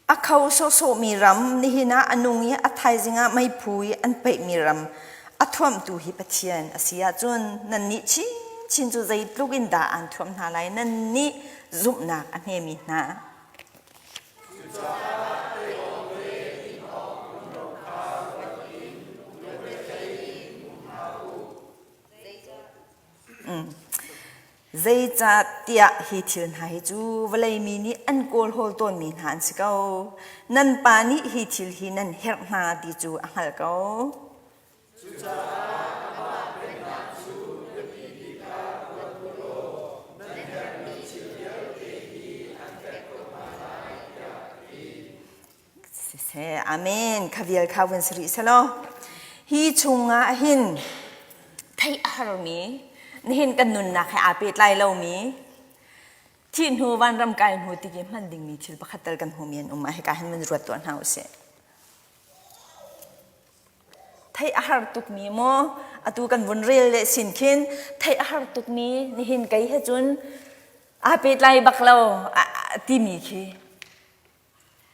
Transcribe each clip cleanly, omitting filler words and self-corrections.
A kho sawhsawhmi ram, nihin ah a nung i a thaizing ah meiphu i an peihmi ram a thuamhtu hi Pathian a si ahcun nannih chinchin cu zeitluk in dah aan thuamh hna lai, nannih zumhnak a hmemi hna. Zeicahtiah hi thil hna hi cu vawlei mi nih an kawlhawl tawnmi hna an si ko. Nan Pa nih hi thil hi nan herh hna ti cu a hngalh ko. Cucaah amah pennak cu biapi bik ah ruat u law nan herhmi thil vialte hi an pek ko hna lai, tiah a ti. Siseh, amen. Kha vial kha vun si rih selaw. Hi chungah hin theih a harmi, nihin kan nunnak he aa pehtlai lomi, thih hnu vanram kai hnu ti ki hman dingmi thil pakhat tal kan hmumi an um ah hika hin vun ruat tuah hna usih. Theih a har tukmi maw atu kan vun rel le sin khin theih a har tukmi nihin kei he cun aa pehtlai bak lo timi khi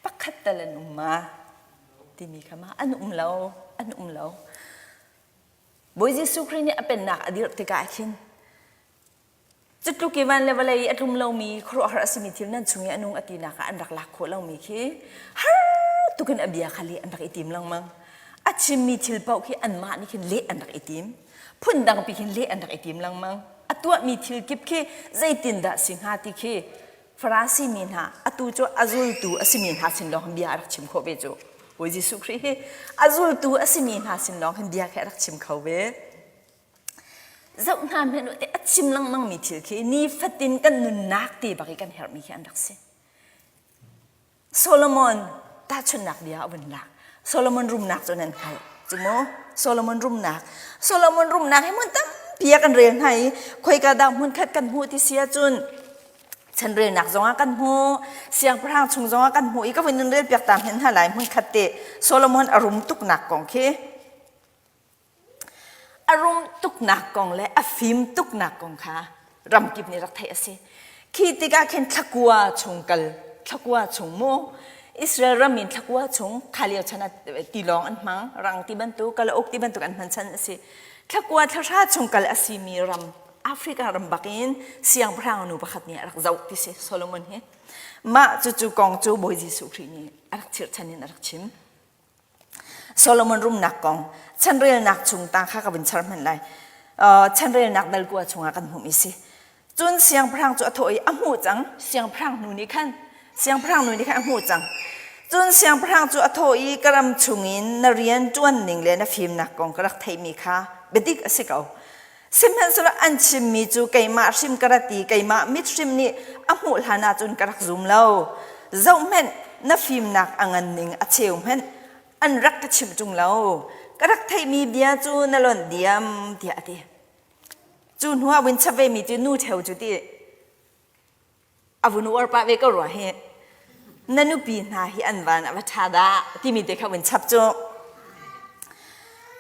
pakhat tal an um ma timi kha ma an um lo an um lo Bawi Jesuh Khrih nih a pennak a dirh tikah khin cutluk i van le vawlei i a tlum lomi khuaruahhar a simi thil nan chung i a nung a tinak ah an rak lak khawh lomi khi har tukin a bia kha leh an rak i tim lengmang a chimmi thil paoh khi anmah nih khin leh an rak i tim phundang pi khin leh an rak i tim lengmang a tuahmi thil kip khi zeitindah si hnga ti khi Farasi mi hna atu cu a zultu a simi hna sin lawng bia a rak chim khawh ve cu Bawi Jesuh Khrih hi a zultu a simi hna sin lawng hin bia khi a rak chim kho ve zoh hna hmanh te a chim lengmang mi thil khi nifatin kan nunnak te bak i kan herhmi khi an rak si Solomon tahchunhnak bia a vun lak. Solomon rumnak cu nan hngalh. Cu mu Solomon rumnak. Solomon rumnak hi hmun tampi ah kan rel hna i khoika dah hmun khat kan hmuh ti si ahcun chanrelnak zongah kan hmu, siangpahrang chung zongah kan hmu i ka vun in rel piak ta hmenh hna lai hmun khat te Solomon a rum tuknak kong khi. A rum tuknak kong le a fim tuknak kong kha ramkip nih rak theih a si. Khi tikah khin thlakua chung kal, thlakua chung mu, Israel ram in thlakua chung kha lio chan ah tilawng an hmang, rang ti bantuk, kalauk ti bantuk an hman chan a si. Thlakua thlahra chung kal a simi ram, Africa ram bak in siangpahrang nu pakhat nih a rak zoh ti si Solomon hi. Mah cucu kong cu Bawi Jesuh Khrih nih a rak chirhchan in a rak chim. Solomon rumnak kong chanrelnak chung ta kha ka vun char hmanh lai. Chanrelnak dal kua chungah kan hmuhmi si. Cun siangpahrang cu a thawh i a hmuh cang. Siangpahrang nu nih khan siangpahrang nu nih khan a hmuh cang. Cun siangpahrang cu a thawh i ka ram chungin na rian ṭuan ning le na fimnak kong ka rak theihmi kha biadik a si ko. Sihmanhsehlaw an chimmi cu keimah hrim ka rat i keimah mit hrim nih a hmuh hlan ahcun ka rak zum lo. Zohhmanh, na fimnak a ngan ning a cheu hmanh an rak ka chimh ṭung lo. Ka rak theihmi bia cu na lonh diam, tiah a ti. Cu hnuah vun chap vemi cu nu ṭheo cu ti a vun uar pah ve ko rua hi na nupi hna hi an van a va ṭha dah timi te kha vun chap cu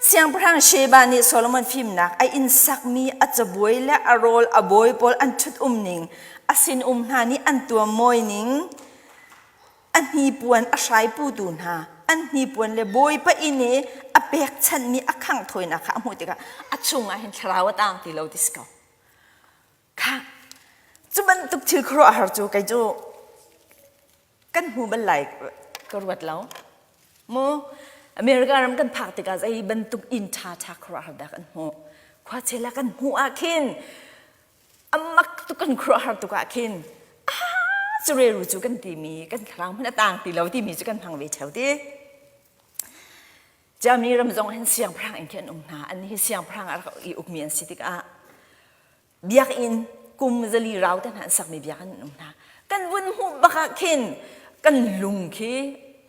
Siangpahrang Sheba nih Solomon fimnak a inn sakmi a cabuai le a rawl a bawi pawl an ṭhut um ning a sinum hna nih an tuam mawi ning a hnipuan a hrai putu hna an hnipuan le bawipa inn i a pekchanhmi a khangh thawinak kha a hmuh tikah a chungah hin thlarau a tang ti lo ti si ko Khah, cu bantuk thil khuaruahhar cu kei cu kan hmu bal lai ka ruat lo. Mu America ram kan phak tikah zei bantuk inn ṭha ṭha khuaruahhar dah kan hmuh. Khua chel ah kan hmuh ah khin a mak tuk kan khuaruahhar tuk ah khin ah cu reru cu kan timi kan thlarau hmanh a tang ti lo timi cu kan hmang ve ṭheo ti. Germany ram zong hin siangpahrang in khi an um hna. An hi siangpahrang a rak i ukmi an si tikah biakinn kum zali rau te hna an sakmi biakinn an um hna. Kan vun hmuh bak ah khin kan lung khi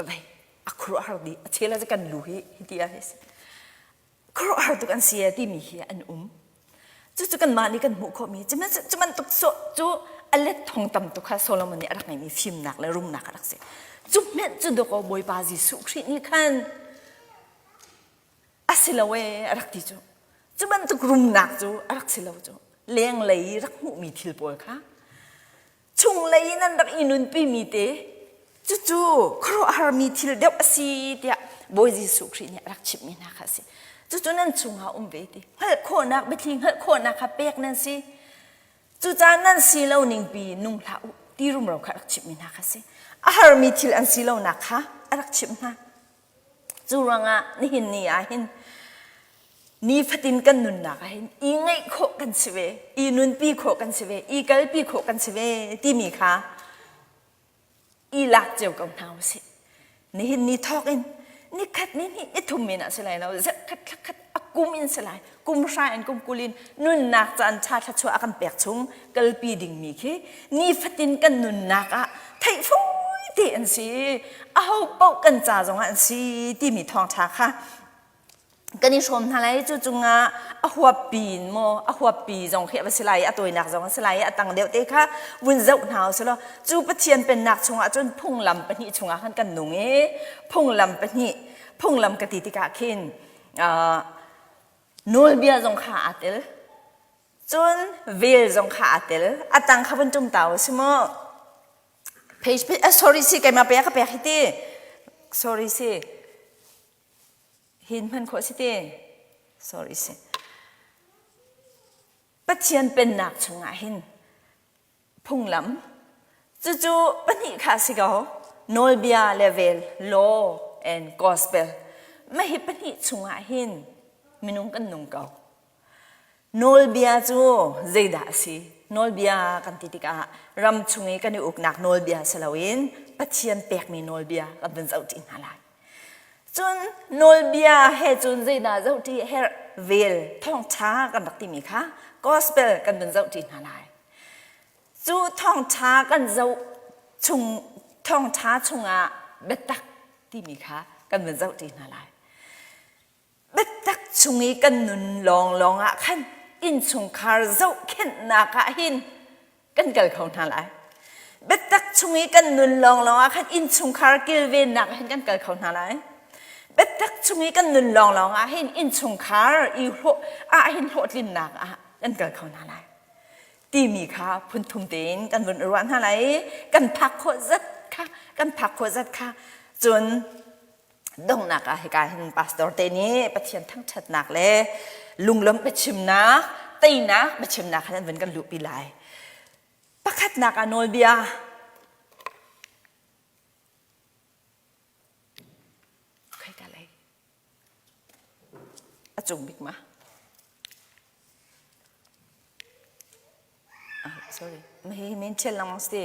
vei a khuaruahhar dih. A chel ah kan lu hi hiti ah hi khuaruahhar tuk an si e timi hi an um. Cucu kanmah nih kan hmuh khawhmi cu bantuk cu a let thong tam tuk kha Solomon nih a rak ngeihmi fimnak le rumnak a rak si. Cu hmenh cu dawkaw Bawipa Jesuh Khrih nih khan a si lo ee a rak ti cu. Cu bantuk rumnak cu a rak si lo cu. Lenglei rak hmuhmi thil pawl kha chunglei in an rak i nunpimi te cucu khuaruahharmi thil deuh a si tiah Bawi Jesuh Khrih nih a rak chimhmi hna kha a si. Cucu nan chungah um ve ti. Hngalh khawhnak biathli hngalh khawhnak kha pek nan si. Cucaah nan si lo ningpi nung hlah u ti rumro kha a rak chimhmi hna kha a si. A harmi thil an si lonak kha a rak chimh hna. Cu ruangah nihin ni ah hin nifatin kan nunnak ah hin i ngeih khawh kan si ve, i nunpi khawh kan si ve, i kalpi khawh kan si ve timi kha i lak cio ko hna usih. Nihin ni thawk in nikhat ni hnih ni thum in ah si lai lo, zarhkhat thlakhat a kum in si lai, kum hra in kum kul in nunnak caan ṭha thluachuah a kan pek chung kalpi dingmi khi nifatin kan nunnak ah theih fawi te an si. Aho paoh kan ca zongah an si timi thawngṭha kha kan i hrawm hna lai. Cu cungah a huappi in maw a huappi zong khi a va si lai i a tawinak zong a si lai i a tang deuh te kha vun zoh hna usih law cu Pathian pennak chungah cun phunglam pahnih chungah khan kan nung i phunglam pahnih phunglam ka ti tikah khin nawlbia zong kha aa tel cun vel zong kha aa tel a tang kha vun ṭum ta u si mu page sorry si keimah pek ka pek hi ti sorry si Hin hman khawh si ti? Sorry si. Pathian pennak chungah hin phunglam cucu pahnih kha si ko nawlbia le vel law and gospel mah hi pahnih chungah hin minung kan nung ko nawlbia cu zeidah a si nawlbia kan ti tikah ram chung i kan i uknak nawlbia si loin Pathian pekmi nawlbia kan vun zoh ṭi hna lai Cun nawlbia he cun zeidah zohṭi a herh? Vel thawngṭha kan rak timi kha gospel kan vun zohṭi hna lai. Cu thawngṭha kan zoh chung thawngṭha chungah biatak timi kha kan vun zohṭi hna lai. Biatak chung i kan nun lawnglawng ah khan innchungkhar zohkhenhnak ah hin kan kal kho hna lai. Biatak chung i kan nun lawnglawng ah khan innchungkhar kilvennak ah hin kan kal kho hna lai. Biatak chung i kan nun lawnglawng ah hin innchungkhar i hlawh ah hin hlawhtlinnak ah kan kal kho hna lai. Timi kha phunthum tein kan vun ruah hna lai i kan phak khawh zat kha kan phak khawh zat kha cun donghnak ah hika hin pastor te nih Pathian thangṭhatnak le lunglawmh biachimnak teinak biachimnak khan an vun kan luhpi lai. Pakhatnak ah nawlbia Okay, ka lei. A cung bik ma. Ah, sorry. Hi min ṭhial lengmang si.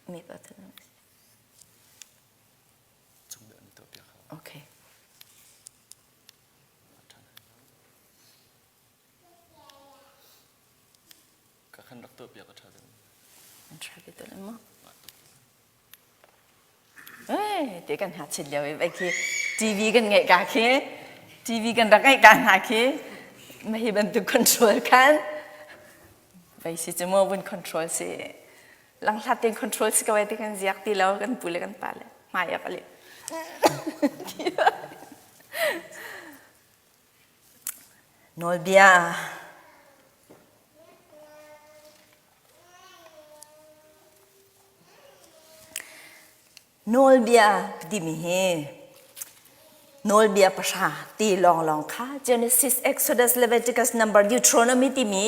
Mi pa tun. Okay. Ka khan rak tuah piak a ṭha deuh. An ṭha ti tu maw? Eh, te kan hngakchiat lio i khi TV kan ngeih ka khi TV kan rak ngeih ka hna khi mah hi bantuk control khan vei si cu maw vun control si langhlat tein control si ko ai ti kan ziak ti lo kan pu le kan pa le hmai a ka leh Nawlbia Nawlbia timi hi nawlbia pahra ti lawnglawng kha Genesis, Exodus, Leviticus, Number, Deuteronomy timi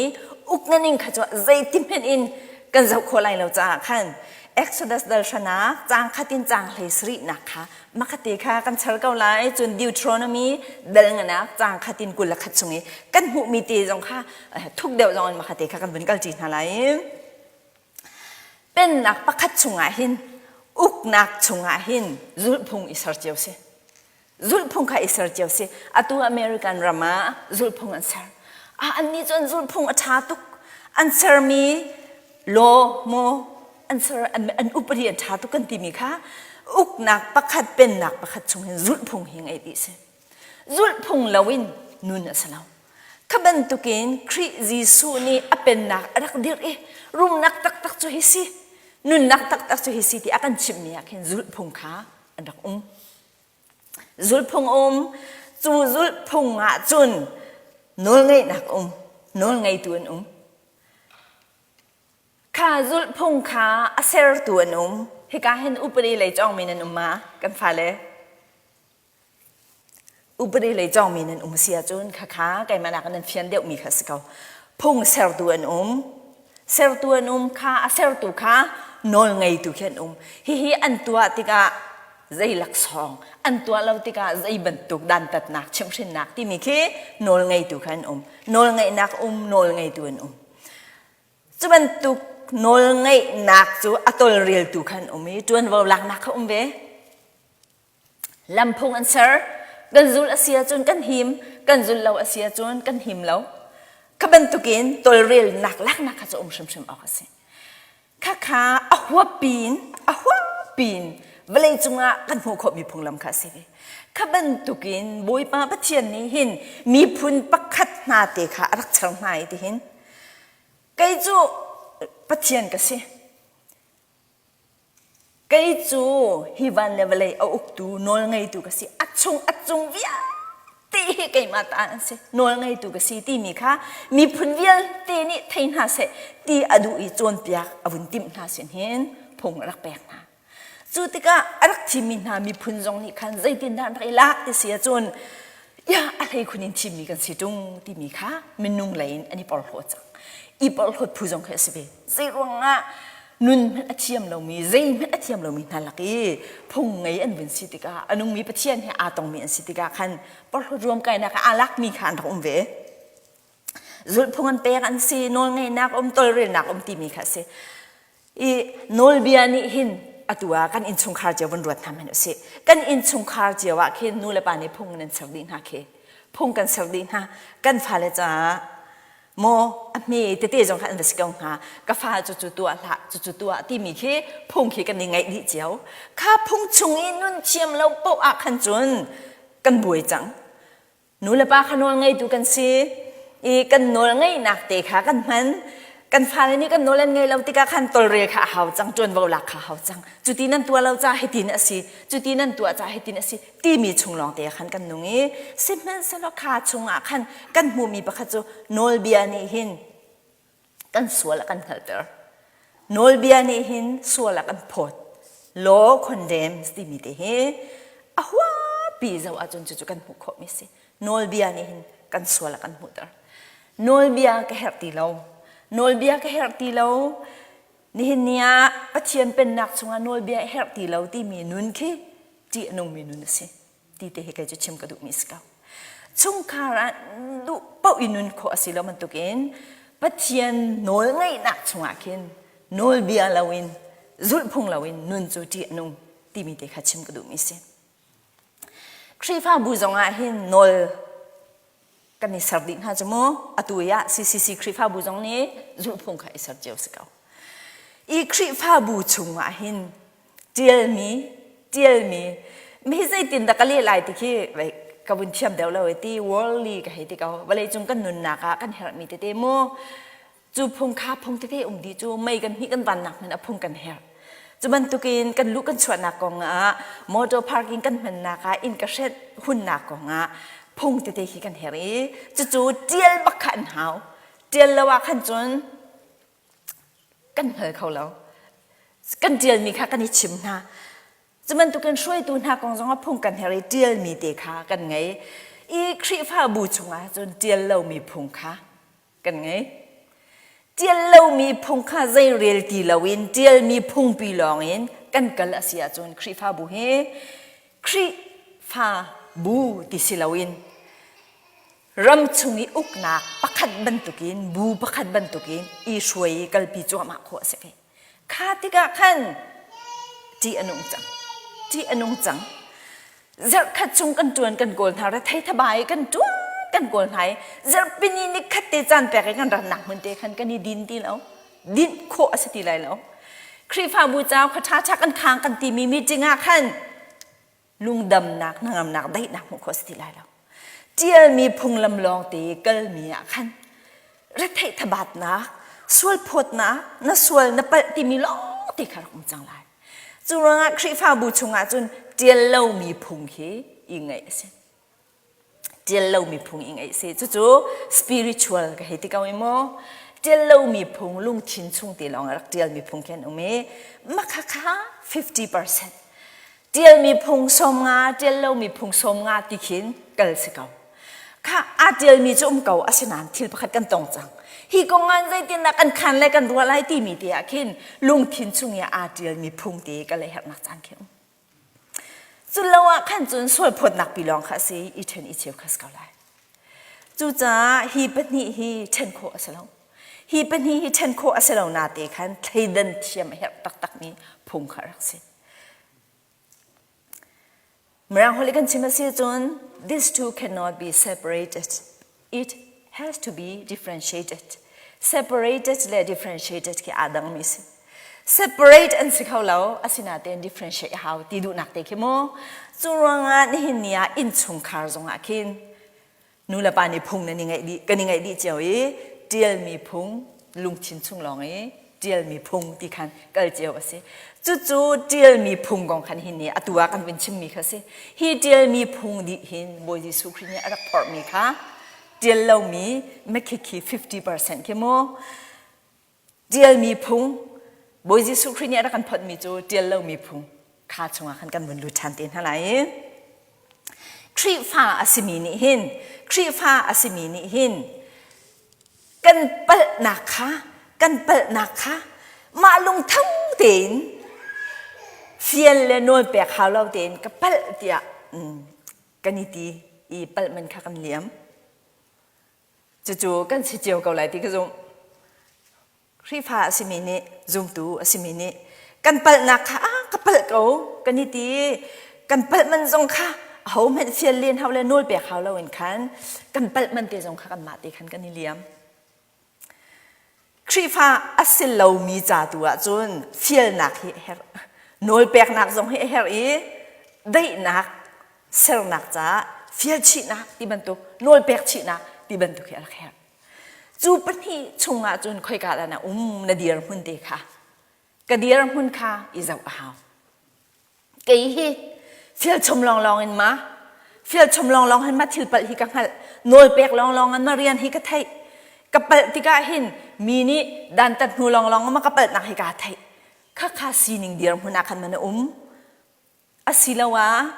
uknaning kha cu zeitihmanh in kan zoh khawh lai lo caah khan Exodus dal hranak caang khat in caang hlei sarihnak kha Makhate kha kan char ko lai cun Deuteronomy dal nganak caang khat in 21 chung i kan hmuhmi te zong kha thuk deuh zong in makhate kha kan vun kalṭi hna lai. Pennak pakhat chungah hin uknak chungah hin zulhphung i ser cio si. Zulhphung kha i ser cio si. Atu American ram ah zulhphung an ser. Ah annih cu an zulhphung a ṭha tuk. An sermi law maw an ser an upadi an ṭha tuk kan timi kha uknak pakhat pennak pakhat chung hin zulhphung hi ngei dih si. Zulhphung loin nun a si lo. Kha bantukin Khrih Jesuh nih a pennak a rak dirh i rumnak taktak cu hi si, nunnak taktak cu hi si ti a kan chimhmi ah khin zulhphung kha an rak um. Zulhphung um, cu zulhphung ah cun. Nawlngeihnak um, nawlngeitu an um. Kha zulhphung kha a sertu an um. Hika hin upadi lei cawngmi nan um ma kan fale? Upadi lei cawngmi nan um si ahcun khakha keimah nak nan fian deuhmi kha si ko. Phung sertu an um. Sertu an um kha a sertu kha nawl ngeitu khi an um. Hihi an tuah tikah zei laksawng an tuah lo tikah zei bantuk dantatnak chimhhrinnak timi khi nawl ngeitu kha an um. Nawl ngeihnak um, nawl ngeitu an um. Cu bantuk nawl ngeihnak cu a tawlreltu kha an um i ṭuanvo laknak kha um ve. Lamphung an ser. Kan zul a si ahcun kan him, kan zul lo a si ahcun kan him lo. Kha bantukin tawlrelnak laknak kha cu um hrimhrim awk a si. Khakha a huap piin a huap piin vawlei cungah kan hmuh khawhmi phunglam kha a si ve. Kha bantukin Bawipa Pathian nih hin miphun pakhat hna te kha a rak ser hna i tihin kei cu Pathian ka si. Kei cu hi van le vawlei a uktu nawlngeitu ka si. A chung a cung vialte hi keimah ta an si. Nawlngeitu ka si timi kha miphun vialte nih thei hna seh ti a duh i cawnpiak a vun timh hna sin hin phung a rak pek hna. Cu tikah a rak thimmi hna miphun zong nih khan zeitindah an rak i lak ti si ahcun ya a hleikhun in thimmi kan si ṭung timi kha minung lei in an i porhlaw cang. I porhlawt phu zong khi a si ve. Zeiruangah nun hmanh a thiam lomi zeihmanh a thiam lomi hna lak i phung ngei an vun si tikah a nungmi Pathian he aa tongmi an si tikah khan porhlawt ruamkainak ah aa lakmi kha an rak um ve. Zulhphung an pek an si, nawlngeihnak um, tolrelnak um timi kha a si. I nawlbia nih hin atu ah kan innchungkhar cio vun ruat hna hmanh usih. Kan innchungkhar cio ah khin nu le pa nih phung nan ser dih hna khi. Phung kan ser dih hna. Kan fale caah maw a hme tete zong kha an va si ko hnga ka fa cu cu tuah hlah cu cu tuah timi khi phung khi kan i ngaih dih cio kha phung chung i nun thiam lo poh ah khan cun kan buai cang nu le pa kha nawl ngeitu kan si i kan nawl ngeihnak te kha kan hman kan fale nih kan nawl an ngei lo tikah khan tolrel kha a hau cang ṭuanvo lak kha a hau cang cuti nan tuah lo ca hitin a si cuti nan tuah ca hitin a si timi chung lawng te khan kan nung i sihmanhsehlaw kha chungah khan kan hmuhmi pakhat cu nawlbia nih hin kan sual a kan hngalhter nawlbia nih hin sual a kan phawt law condemns timi te hi a huapi zoh ahcun cucu kan hmuh khawhmi si nawlbia nih hin kan sual a kan hmuhter nawlbia ka herh ti lo nawlbia ka herh ti lo Nihin ni ah Pathian pennak chungah nawlbia a herh ti lo timi nun khi ṭih a nungmi nun a si ti te hi kei cu chim ka duhmi si ko. Chungkhar ah duh paoh i nun khawh a si lo bantukin Pathian nawlngeihnak chungah khin nawlbia loin zulhphung loin nun cu ṭih a nung timi te kha chim ka duhmi si. Khrihfabu zongah hin nawl kan i ser dih hna cu mu atu i ah CCC Khrihfabu zong nih zulhphung kha i ser cio si ko. I Khrihfabu chungah hin ṭialmi ṭialmi mi zeitin dah ka leh lai ti khi ka vun thiam deuh lo i ti worldly ka hei ti ko vawlei cung kan nunnak ah kan herhmi tete mu Cu phung kha phung tete um dih cu mei kan hnih kan vannak hmanh a phung kan herh. Cu bantukin kan luh kan chuahnak kong ah motor parking kan hmannak ah inn ka hrenh hunnak kong ah phung tete khi kan herh i cucu tial bak kha an hau. Tial lo ah khan cun kan hngal kho lo. Kan tialmi kha kan i chim hna. Cu bantukin hruaitu hna kong zong ah phung kan herh i tialmi te kha kan ngei. I Khrihfabu chungah cun tial lomi phung kha kan ngei. Ṭial lomi phung kha zei rel ti loin ṭialmi phungpi lawngin kan kal a si ahcun Khrihfabu hi Khrihfabu ti si loin ram chung i uknak pakhat bantukin bu pakhat bantukin i hruai i kalpi cuahmah khawh a si ve. Kha tikah khan ṭih a nung cang. Ṭih a nung cang. Zarhkhat chung kan ṭuan kan kawl hna rethei thabai i kan ṭuan kan kawl hna i zarhpini ni khat te caan pek i kan ratnak hmun te khan kan i din ti lo. Dinh khawh a si ti lai lo. Khrihfabu ca kha ṭha ṭha kan khang kan timi meeting ah khan lungdamnak hnangamnak daihnak hmuh khawh a si ti lai lo. Ṭialmi phunglam lawng te kalmi ah khan retheih thabatnak, sualphawtnak, na sual na palh timi lawng te kha rak um cang lai. Cu ruangah Khrihfabu chungah cun ṭial lomi phung hi i ngaih a si. Ṭial lomi phung i ngeih si. Cucu spiritual ka hei ti ko i mu. Ṭial lomi phung lungthin chung te lawng a rak ṭialmi phung khi an um i makhakha 50%. Ṭialmi phung 50, ṭial lomi phung 50 ti khin kal si ko. Kha aa ṭialmi cu um ko asinain thil pakhat kan tong cang. Hi kong ah zeitindah kan khan le kan ruah lai timi te ah khin lungthin chung i aa ṭialmi phung te ka le herhnak caan khi um. Cu lo ah khan cun sualphawtnak pi lawng kha a si i ṭhen i cheu kha si ko lai. Cucaah hi pahnih hi ṭhen khawh a si lo. Hi pahnih hi ṭhen khawh a si lo na te khan thleidan thiam a herh taktakmi phung kha a rak si. Mirang holh i kan chim a si cun these two cannot be separated. It has to be differentiated. Separated le differentiated khi aa dangmi si. Separate an si kho lo, asinain differentiate a hau ti duhnak te khi mu. Cu ruangah nihin ni ah innchungkhar zongah khin nu le pa nih phung nan i ngeih dih kan i ngeih dih cio i ṭialmi phung lungthin chung lawng i ṭialmi phung ti khan kal cio a si. Cucu ṭialmi phung kong khan hin ni atu ah kan vun chimmi kha si. Hi ṭialmi phung dih hin Bawi Jesuh Khrih nih a rak phorhmi kha ṭial lomi mekhikhi 50% khi mu ṭialmi phung Bawi Jesuh Khrih nih a rak kan phawtmi cu ṭial lomi phung kha chungah khan kan vun lut ṭhan te hna lai i Khrihfa a simi nih hin Khrihfa a simi nih hin kan palhnak kha kan palhnak kha mah lungtho tein fial le nawl pek hau lo tein ka palh tiah kan i ti i palh man kha kan liam. Cucu kan si cio ko lai ti ka zumh. Khrihfa a simi nih zumtu a simi nih kan palhnak kha ah ka palh ko kan i ti kan palh man zong kha ahohmanh fial len hau le nawl pek hau loin khan kan palh man te zong kha kanmah te khan kan i liam. Khrihfa a si lomi ca tu ahcun fialnak hi a herh. Nawl peknak zong hi a herh i daihnak sernak caah fialchihnak ti bantuk nawlpek chihnak ti bantuk hi a rak herh. Cu pahnih chungah cun khoika dah na um na dirhmun te kha ka dirhmun kha i zoh a hau. Kei hi fialchom lawnglawng in ma fialchom lawnglawng hin ma thil palh hi ka hngalh nawlpek lawnglawng in ma rian hi ka theih ka palh tikah hin mi nih dantat hnu lawnglawng ma ka palhnak hi kaa theih khakha sining dirhmun ah khan ma na um Asiloah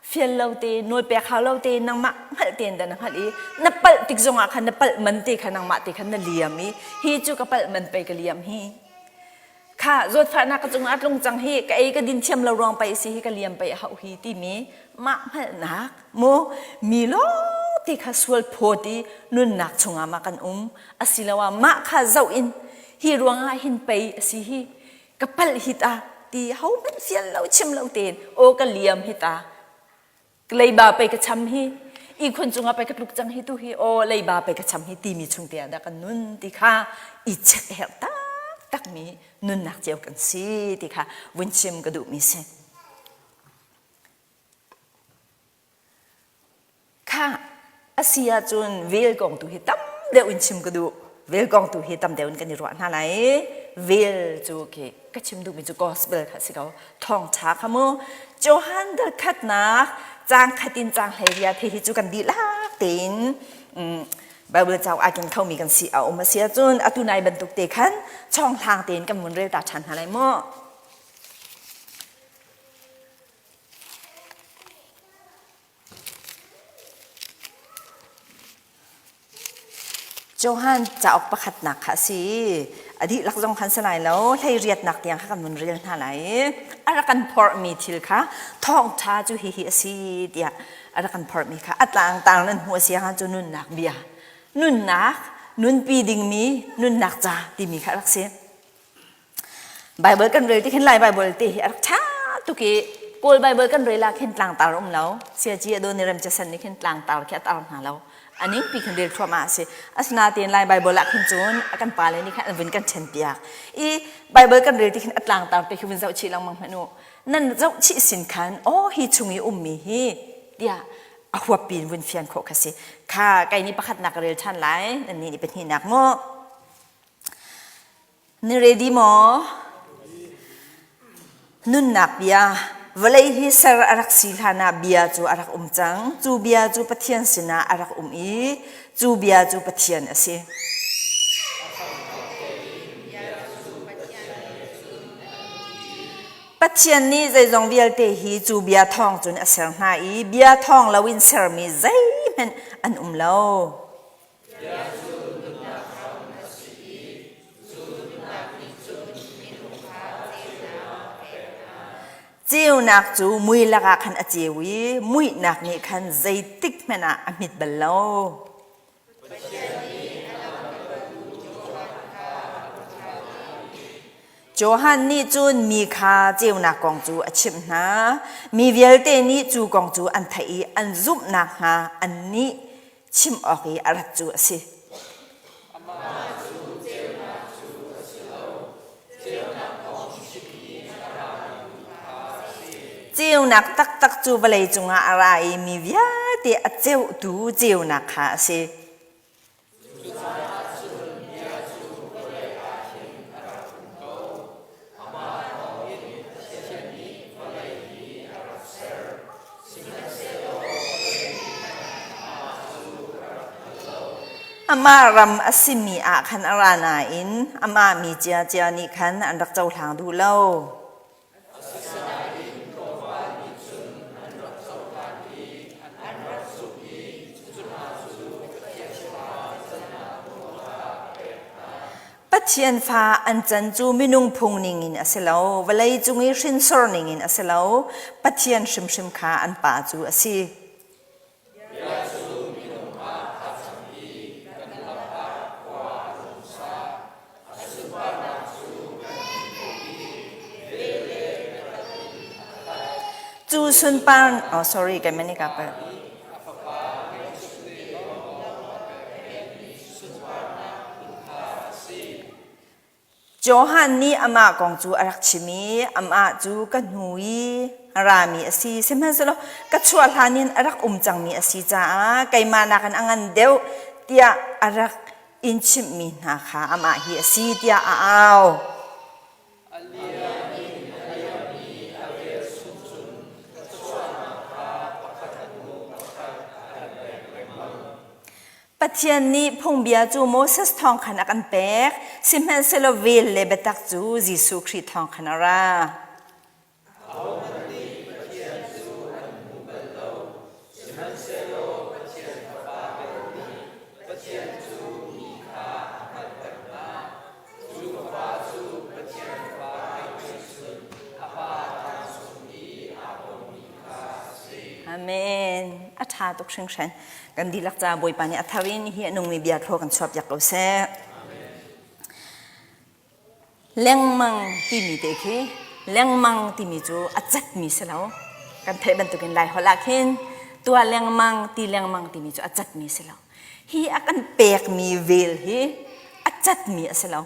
fial lo te, nawlpek hau lo te, nangmah hngalh tein dah na hngalh i na palh tik zongah khan na palh man te kha nangmah te khan na liam i hi cu ka palh man pei ka liam hi. Kha zawtfahnak ka cungah a tlung cang hi ka ei ka din thiam lo ruang pei si hi ka liam pei a hauh hi timi mah hngalhnak mu mi lawng te kha sual phawt i nunnak chungah mah kan um asiloah mah kha zoh in hi ruangah hin pei a si hi ka palh hi ta ti hohmanh fial lo chim lo tein aw ka liam hi ta leiba pei ka cham hi ihkhun cungah pei ka tluk cang hi tu hi aw leiba pei ka cham hi timi chung te ah dah kan nun ti kha i check herh taktak mi nunnak cio kan si ti kha vun chim ka duh mi si. Khah, a si ahcun vel kong tu hi tam deuh in chim ka duh. Vel kong tu hi tam deuh in kan i ruah hna lai i vel cu khi ka chim duhmi cu gospel kha si ko. Thawngṭha kha mu. Johan dal khatnak caang khat in caang 18 hi hi cu kan dihlak tein Bible cauk aa ken khomi kan si a um a si ahcun atu nai bantuk te khan chawnghlang tein kan vun rel ta ṭhan hna lai mu. Johan cauk pakhatnak kha a si i a dihlak zong khan si lai lo hleiriatnak tiang kha kan vun rel hna lai i a rak kan phorhmi thil kha thawngṭha cu hihi a si tiah a rak kan phorhmi kha a tlangtar nan hmuh a si ahcun cu nunnak bia nunnak nunpi dingmi nunnak ca timi kha a rak si. Bible kan rel ti khin Lai Bible te hi a rak ṭha tuk i Kawl Bible kan rel ah khin tlangtar um lo. Siaci Adoniram Casan nih khin tlangtar khi a tar hna lo. A ningpi khin rel thluahmah a si. Asinain Lai Bible ah khin cun a kan pale nih khan an vun kan ṭhen piak. I Bible kan rel ti khin a tlangtar te khi vun zoh chih lengmang hmanh u. Nan zoh chih sin khan aw hi chung i ummi hi tiah a huap piin vun fian khawh kha si. Kha kai nih pakhatnak ka rel ṭhan lai, nannih nih pahnihnak mu. Ni ready maw? Nunnak bia. Vawlei hi ser a rak si hlanah bia cu a rak um cang. Cu bia cu Pathian sinah a rak um i cu bia cu Pathian a si. Pathian nih zeizong vialte hi cu bia thawng cun a ser hna i bia thawng loin sermi zeihmanh an um lo. Bia cu nunnak hram a si i cu nunnak nih cun minung kha ceunak a pek hna. Ceunak cu mui lakah khan a ceu i muihnak nih khan zeitik hmanh ah a hmit bal lo. Pathian nih a lamkaltu Johan kha a rak thlah i Johan nih cun mi kha ceunak kong cu a chimh hna. Mi vialte nih cu kong cu an theih i an zumh nakhnga annih chim awk i a rat cu a si. Amah cu ceunak cu a si lo, ceunak kong chim i a rami kha a si. Ceunak taktak cu vawlei cungah a ra i mi vialte a ceuhtu ceunak kha a si. Cucaah cun bia cu vawlei ah hin a rak um ko. Amah thawngin Pathian nih vawlei hi a rak ser. Sihmanhsehlaw vawlei nih khan amah cu a rak hngal lo. Amah ram a simi ah khan a ra nain amah mi ciacia nih khan an rak cohlang duh lo. Asinain tlawmpal nih cun an rak cohlan i an rak zumh i cu hna cu Pathian fa cannak nawl kha a pek hna. Pathian fa an can cu minung phung ningin a si lo, vawlei cung i hrinsor ningin a si lo, Pathian hrimhrim kha an pa cu a si. Bia cu minung ah aa cang i kan lakah khua a rung sa. A sunparnak cu kan hmuh i vel le biatak in a khat. Cu sunpar, oh sorry, kai mani ka palh. A fapa ngeihchunte lawnglawng a pekmi sunparnak phun kha a si. Johan nih amah kong cu a rak chim i amah cu ka hnu i a rami a si. Sihmanhsehlaw ka chuah hlan in a rak um cangmi a si caah keimah nakin a ngan deuh tiah a rak in chimhmi hna kha amah hi a si tiah a au. A liam in a liammi a velchum cun thluachuahnak kha pakhat hnu pakhat a kan pek lengmang. Pathian nih phungbia cu Moses thawng khan a kan pek, sihmanhsehlaw vel le biatak cu Jesuh Khrih thawng khan a ra. Ahohmanh nih Pathian cu an hmu bal lo, sihmanhsehlaw Pathian Fapa bel nih Pathian cu mi kha a hngalhter hna. Cu Fapa cu Pathian Fapa ngeihchun a Pa ṭang chung i aa pommi kha a si. Amen. A ṭha tuk hringhran. Kan dihlak ca Bawipa nih a thar in hi a nungmi bia thlaw kan chuahpiak ko seh. Lengmang timi te khi lengmang timi cu a catmi si lo. Kan theih bantukin Lai holh ah khin tua lengmang ti lengmang timi cu a catmi si lo. Hi a kan pekmi vel hi a catmi a si lo.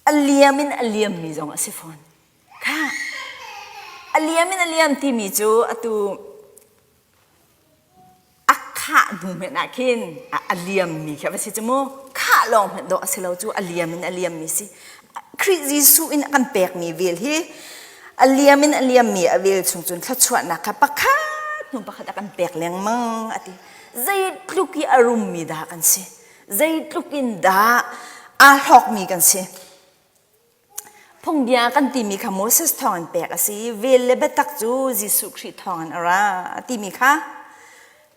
A liam in a liammi zong a si fawn. Kha a liam in a liam timi cu atu a khah hnu hmenh ah khin a liammi khi a va si cu mu. Khah lawng hmenh dawh a si lo cu a liam in a liammi si. Khrih Jesuh in a kan pekmi vel hi a liam in a liammi a vel chung cun thluachuahnak kha pakhat hnu pakhat a kan pek lengmang a ti. Zeitluk i a rummi dah kan si. Zeitluk in dah aa hlawkmi kan si. Phungbia kan timi kha Moses thawngin pek a si i vel le biatak cu Jesuh Khrih thawngin a ra timi kha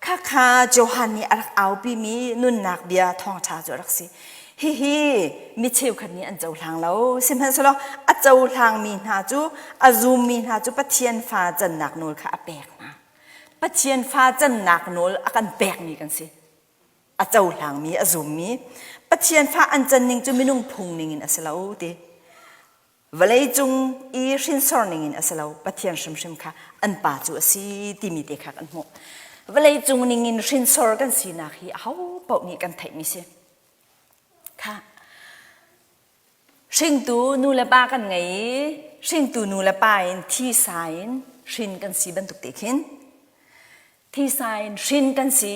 khakha Johan nih a rak aupimi nunnak bia thawngṭha cu a rak si. Hihi mi cheukhat nih an cohlang lo. Sihmanhsehlaw a cohlangmi hna cu a zummi hna cu Pathian fa cannak nawl kha a pek hna. Pathian fa cannak nawl a kan pekmi kan si. A cohlangmi, a zummi Pathian fa an can ning cu minung phung ning in a si lo ti. Vawleicung i hrinsor ning in a si lo. Pathian hrimhrim kha an pa cu a si timi te kha kan hmuh. Vawleicung ning in hrinsor kan sinak hi aho paoh nih kan theihmi si. Kha hringtu nu le pa kan ngei i hringtu nu le pa in thisa in hrin kan si bantuk te khin thisa in hrin kan si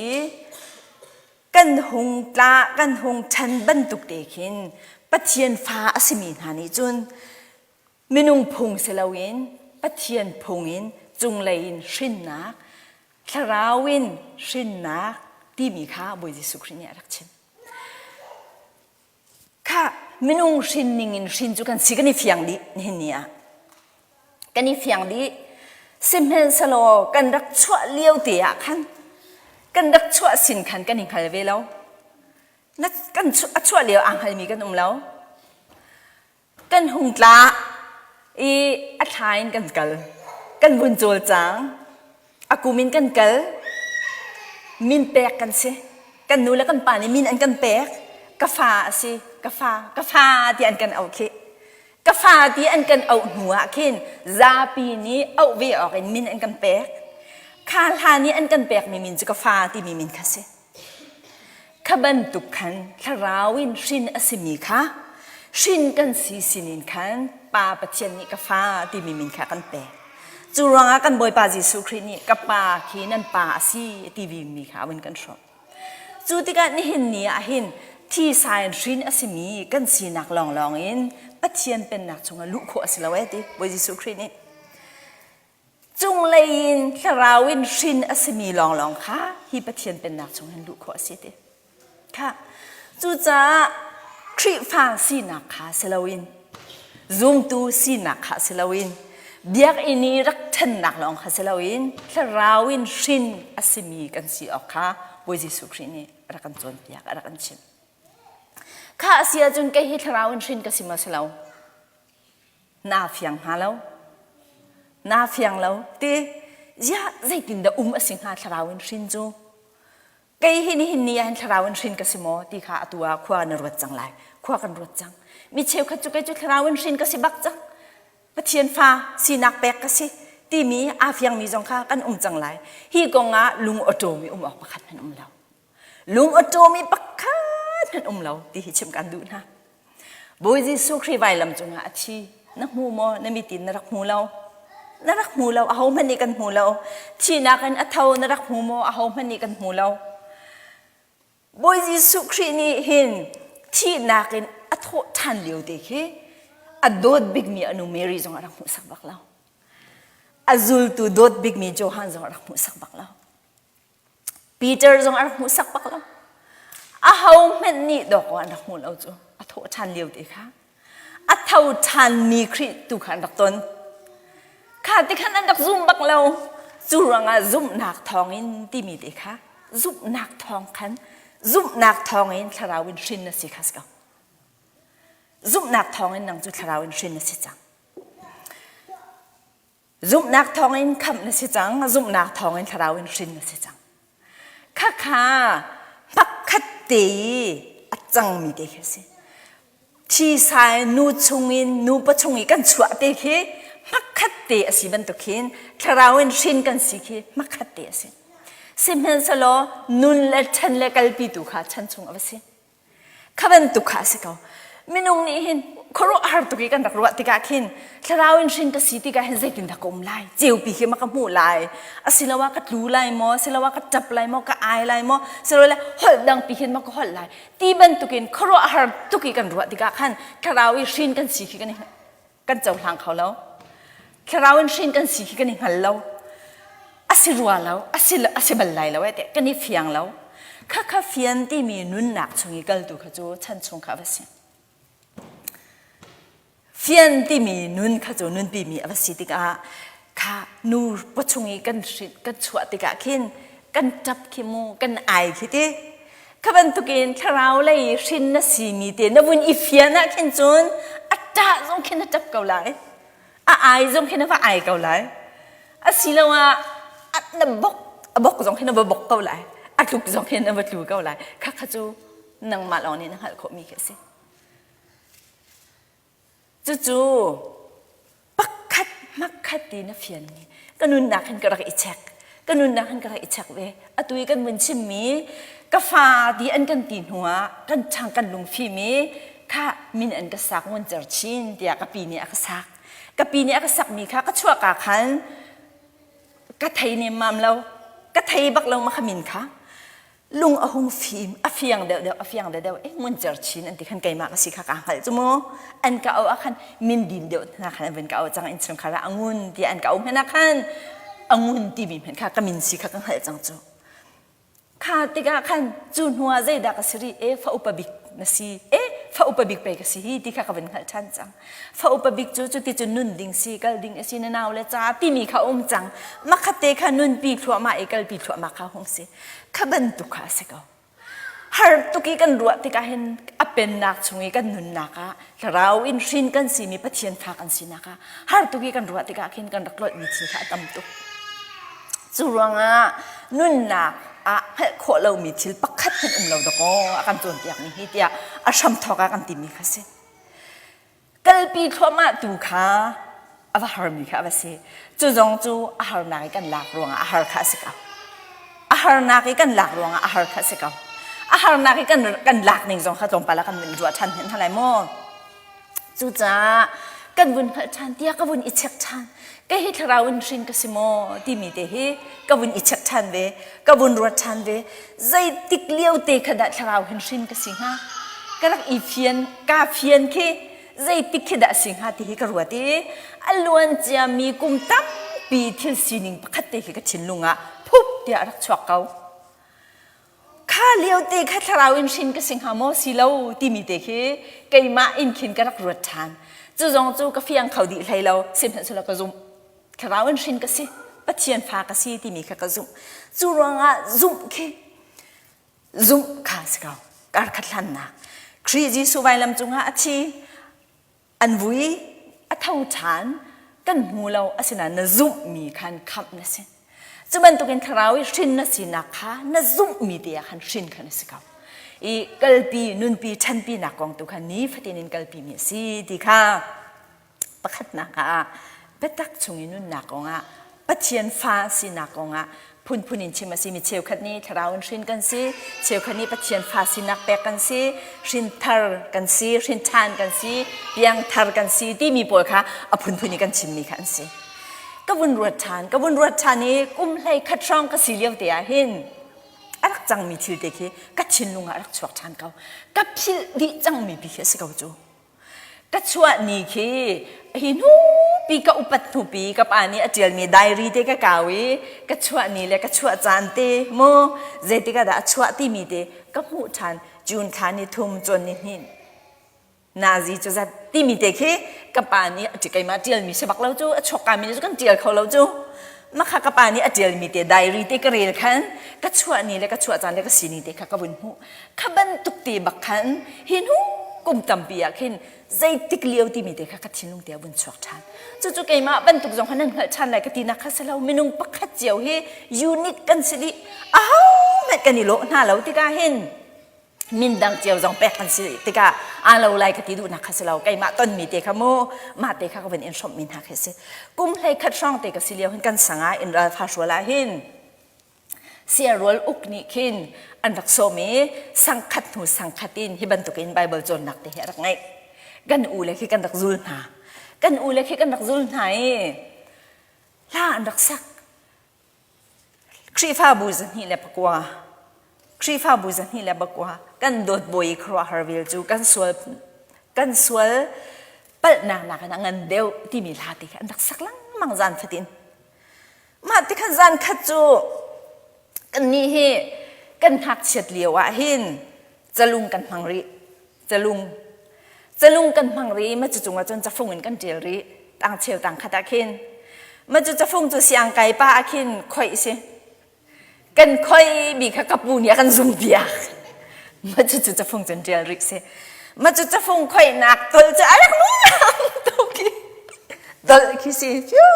kan hung tla kan hung ṭhan bantuk te khin Pathian fa a simi hna nih cun. Minung phung si loin Pathian phung in cunglei in hrinnak, thlarau in hrinnak timi kha Bawi Jesuh Khrih nih a rak chim. Kha minung hrin ning in hrin cu kan si kan i fiang dih nihin ni ah. Kan i fiang dih. Sihmanhsehlaw kan rak chuah lio te ah khan kan rak chuah sin khan kan i hngal ve lo. Na kan a chuah lio aa hngalmi kan um lo. Kan hung tla i a thla in kan kal. Kan vun cawlcang. A kum in kan kal. Min pek kan si. Kan nu le kan pa nih min an kan pek. Ka fa a si. Ka fa, ka fa ti an kan auh khi. Ka fa ti an kan auh hnu ah khin zapi nih auh ve awk in min an kan pek. Kha hlan i an kan pekmi min cu ka fa timi min kha si. Kha bantuk khan thlarau in hrin a simi kha hrin kan si sinin khan Pa Pathian nih ka fa timi min kha kan pek. Cu ruangah kan Bawipa Jesuh Khrih nih ka Pa khi nan pa a si ti mi kha a vun kan hrawmh. Cu tikah nihin ni ah hin thisa in hrin a simi kan sinak lawnglawng in Pathian pennak chungah luh khawh a si lo ee ti Bawi Jesuh Khrih nih. Cunglei in thlarau in hrin a simi lawnglawng kha hi Pathian pennak chung hin luh khawh a si ti. Kha cucaah Khrihfa sinak kha si loin zumtu sinak kha si loin biakinn i rak ṭhennak lawng kha si loin thlarau in hrin a simi kan si awk kha Bawi Jesuh Khrih nih a rak kan cawnpiak a rak kan chimh. Kha a si ahcun kei hi thlarau in hrin ka si maw si lo? Naa fiang hnga lo. Naa fiang lo ti ziah zeitindah um a si hnga thlarau in hrin cu? Kei hi nihin ni ah hin thlarau in hrin ka si maw ti kha atu ah khua na ruat cang lai. Khua kan ruat cang. Mi cheukhat cu kei cu thlarau in hrin ka si bak cang. Pathian fa sinak pek ka si timi aa fiangmi zong kha kan um cang lai. Hi kong ah lung awṭawmi um awk pakhat hmanh um lo. Lung awṭawmi pakhat hmanh um lo ti hi chim kan duh hna. Bawi Jesuh Khrih vailam cungah a thi. Na hmu maw? Na mit in na rak hmu lo. Na rak hmu lo. Ahohmanh nih kan hmu lo. Thihnak in a tho na rak hmu maw? Ahohmanh nih kan hmu lo. Bawi Jesuh Khrih nih hin thihnak in a thawh ṭhan lio te khi a dawt bikmi a nu Mary zong a rak hmuhsak bak lo. A zultu dawt bikmi Johan zong a rak hmuhsak bak lo. Peter zong a rak hmuhsak bak lo. Aho hmanh nih dawkaw an rak hmuh lo cu a thawh ṭhan lio te kha. A tho ṭhanmi Khrih tu kha an rak ton. Kha ti khan an rak zum bak lo. Cu ruangah zumhnak thawngin timi te kha zumhnak thawng khan zumhnak thawngin thlarau in hrin na si kha si ko. Zumhnak thawngin nang cu thlarau in hrin na si cang. Zumhnak thawngin khamh na si cang, zumhnak thawngin thlarau in hrin na si cang. Khakha pakhat te i a cangmi te khi a si. Thisa nu chungin nupa chung i kan chuah te khi hmakhat te a si bantuk khin thlarau in hrin kan si khi hmakhat te a si. Sihmanhsehlaw nun le ṭhen le kalpi tu kha chan chung a va si. Kha bantuk kha a si ko. Minung nih hin khuaruahhar tuk i kan rak ruah tikah khin thlarau in hrin ka si tikah hin zeitindah ka um lai? Ceupi khi ma ka hmuh lai? Asiloah ka tlu lai maw? Asiloah ka ṭap lai maw? Ka ai lai maw? Silole holh dangpi hin ma ka holh lai? Ti bantukin khuaruahhar tuk i kan ruah tikah khan thlarau i hrin kan si khi kan i kan cohlang kho lo. Thlarau in hrin kan si khi kan i hngal lo. A si rua lo, a si, a si bal lai lo eh, kan i fiang lo. Kha kha fian timi nunnak chung i kaltu kha cu chan chung kha a va si. Fian timi nun kha cu nunpi mi a va si tikah kha nu pawchung i kan hrin kan chuah tikah khin kan ṭap khi mu kan ai khi ti Kha bantukin thlarau lei hrin na simi te na vun i fian ah khin cun a ṭah zong khin na ṭap ko lai. A ai zong khin na va ai ko lai. Asiloah a na bok a bok zong khin na va bok ko lai. A tluk zong khin na va tlu ko lai. Kha kha cu nangmah lawng nih na hngalh khawhmi khi a si. Cucu pakhat hmakhat ti na fianmi ka nunnak hin ka rak i check ka nunnak hin ka rak i check ve atu i kan vun chimmi ka fa ti an kan ti hnu ah kan ṭhang kan lungfim i kha min an ka sak ngun cer chin tiah ka pi nih a ka sak ka pi nih a ka sakmi kha ka chuahka khan ka thei nemmam lo ka thei bak lo ma kha min kha. Lung a hung fim, a fiang deuhdeuh, a fiang deuhdeuh. Eh, ngun cer chin an ti khan keimah ka si kha ka hngalh cu mu. An ka auh ah khan min dim deuh hna khan an vun ka auh cang innchungkhar ah angun tiah an ka auh hmanh ah khan angun timi hmanh kha ka min si kha ka hngalh cang cu. Kha tikah khan cu hnu ah zeidah ka si rih? E, fa upa bik na si. E, fa upa bik pei ka si hi ti kha ka vun hngalh ṭhan cang. Fa upa bik cu cuti cun nun ding si, kal ding a si, na nau le ca timi kha um cang. Makhatte kha nunpi thluahmah i kalpi thluahmah kha hung si. Kha bantuk kha a si ko. Har tuk i kan ruah tikah hin a pennak chung i kan nunnak ah thlarau in hrin kan simi Pathian fa kan sinak ah har tuk i kan ruah tikah khin kan rak lawihmi thil kha a tam tuk. Cu ruangah nunnak ah hngalh khawh lomi thil pakhat hmanh um lo dakaw a kan cawnpiakmi hi tiah a hramthawk ah kan timi kha si. Kalpi thluahmah tu kha a va harmi kha a va si. Cu zong cu a harnak i kan lak ruangah a har kha a si ko. A harnak i kan lak ruangah a har kha a si ko. A harnak i kan, kan lak ning zong kha tlawmpal ah kan vun ruah ṭhan hna lai maw? Cucaah kan vun hngalh ṭhan tiah ka vun i check ṭhan. Kei hi thlarau in hrin ka si maw timi te hi ka vun i check ṭhan ve, ka vun ruat ṭhan ve. Zeitik lio te kha dah thlarau hin hrin ka si hnga? Ka rak i fian, kaa fian khi zeitik khi dah si hnga ti hi ka ruat i a luan ciami kum tampi thil sining pakhat te khi ka thinlung ah phup tiah a rak chuak ko. Kha lio te kha thlarau in hrin ka si hnga maw si lo timi te khi keimah in khin ka rak ruat ṭhan. Cu zong cu ka fiang kho dih hlei lo, sihmanhsehlaw ka zumh. Thlarau in hrin ka si, Pathian fa ka si timi kha ka zumh. Cu ruangah zumh khi zumh kha si ko. Kar khat hlannak. Khrih Jesuh vailam cungah a thi, an vui a tho ṭhan kan hmu lo asinain na zumhmi khan khamh na si cu bantukin thlarau i hrin na sinak kha na zumhmi te ah khan hrin kha na si ko i kalpi nunpi ṭhanpi nak kong tu kha nifatin in kalpi mi a si ti kha pakhatnak ah biatak chung i nunnak kongah Pathian fa sinak kongah phunphun in chim a si mi cheukhat nih thlarau in hrin kan si cheukhat nih Pathian fa sinak pek kan si hrin thar kan si hrin ṭhan kan si piangthar kan si timi pawl kha a phunphun i kan chimmi kha an si ka vun ruat ṭhan ka vun ruat ṭhan i kum hlei khat hrawng ka si lio te ah hin a rak cangmi thil te khi ka thinlung ah a rak chuak ṭhan ko ka philh dih cangmi pi khi a si ko cu Ka chuah ni khi hi hnupi ka upat hnupi ka pa nih a ṭialmi diary te ka kau i ka chuah ni le ka chuah caan te mu zeitik ah dah a chuah timi te ka hmuh ṭhan June thla ni thum cawn ni hnih nazi cu zat timi te khi ka pa nih a keimah ṭialmi si bak lo cu a chuak kami cu kan ṭial kho lo cu makha ka pa nih a ṭialmi te diary te ka rel khan ka chuah ni le ka chuah caan le ka sining te kha ka vun hmuh Kha bantuk te bak khan hi hnu kum tampi ah khin zeitik lio timi te kha ka thinlung te a vun chuak ṭhan. Cucu keimah bantuk zong kha nan hngalh ṭhan lai ka tinak kha si lo. Minung pakhat cio hi unique kan si dih. Ahohmanh kan i lawh hna lo tikah hin min dang cio zong pek kan si tikah aa lo lai ka ti duhnak kha si lo. Keimah tonmi te kha mu mah te kha ka vun in hrawmhmi hna khi si. Kum hlei khat hrawng te ka si lio hin kan sangah in ralfa hrual ah hin Siarual uk nih khin an rak sawm i sangkhat hnu sangkhat in hi bantukin Baibal cawnnak te hi a rak ngeih. Kan u le khi kan rak zul hna. Kan u le khi kan rak zul hna i hla an rak sak. Khrihfabu 209 Khrihfabu 209 kan dawt bawi khuaruahhar vel cu kan sual kan sual palhnak nakin a ngan deuh timi hla te khi an rak sak lengmang zan fatin. Mah tikhan zan khat cu kannih hi kan ngakchiat lio ah hin calung kan hmang rih. Calung. Calung kan hmang rih ma cu cungah cun cafung in kan ṭial rih. Tang cheu tang khat ah khin. Ma cu cafung cu siang kai pa ah khin khoih si. Kan khoi mi kha ka pu nih a kan zum piak. Ma cu cu cafung cun ṭial rih si. Ma cu cafung khoihnak tol cu a rak nuam tuk i tol khi si fiu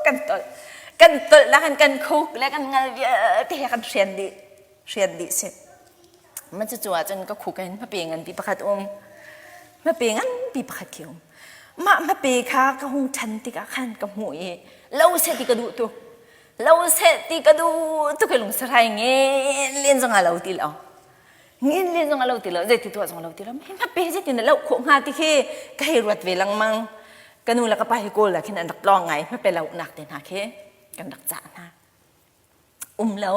kan tol. Kan tol la kan kan khuk le kan ngal vialte he kan hrian dih. Hrian dih si. Ma cu cu ahcun ka khuk hin hmape nganpi pakhat um. Hmape nganpi pakhat khi um. Mah hmape kha ka hung ṭhan tikah khan ka hmuh i lo seh ti ka duh tuk. Lo seh ti ka duh tuk i lungsarai ngen len zong a lo ti lo. Ngen len zong a lo ti lo. Zeiti tuah zong a lo ti lo. Hi hmape zeitin dah loh khawh hnga ti khi ka hei ruat ve lengmang. Ka nu le ka pa hi Kawl ah khin an rak tlawng ngai. Hmape lohnak te hna khi kan rak cah hna. Um lo.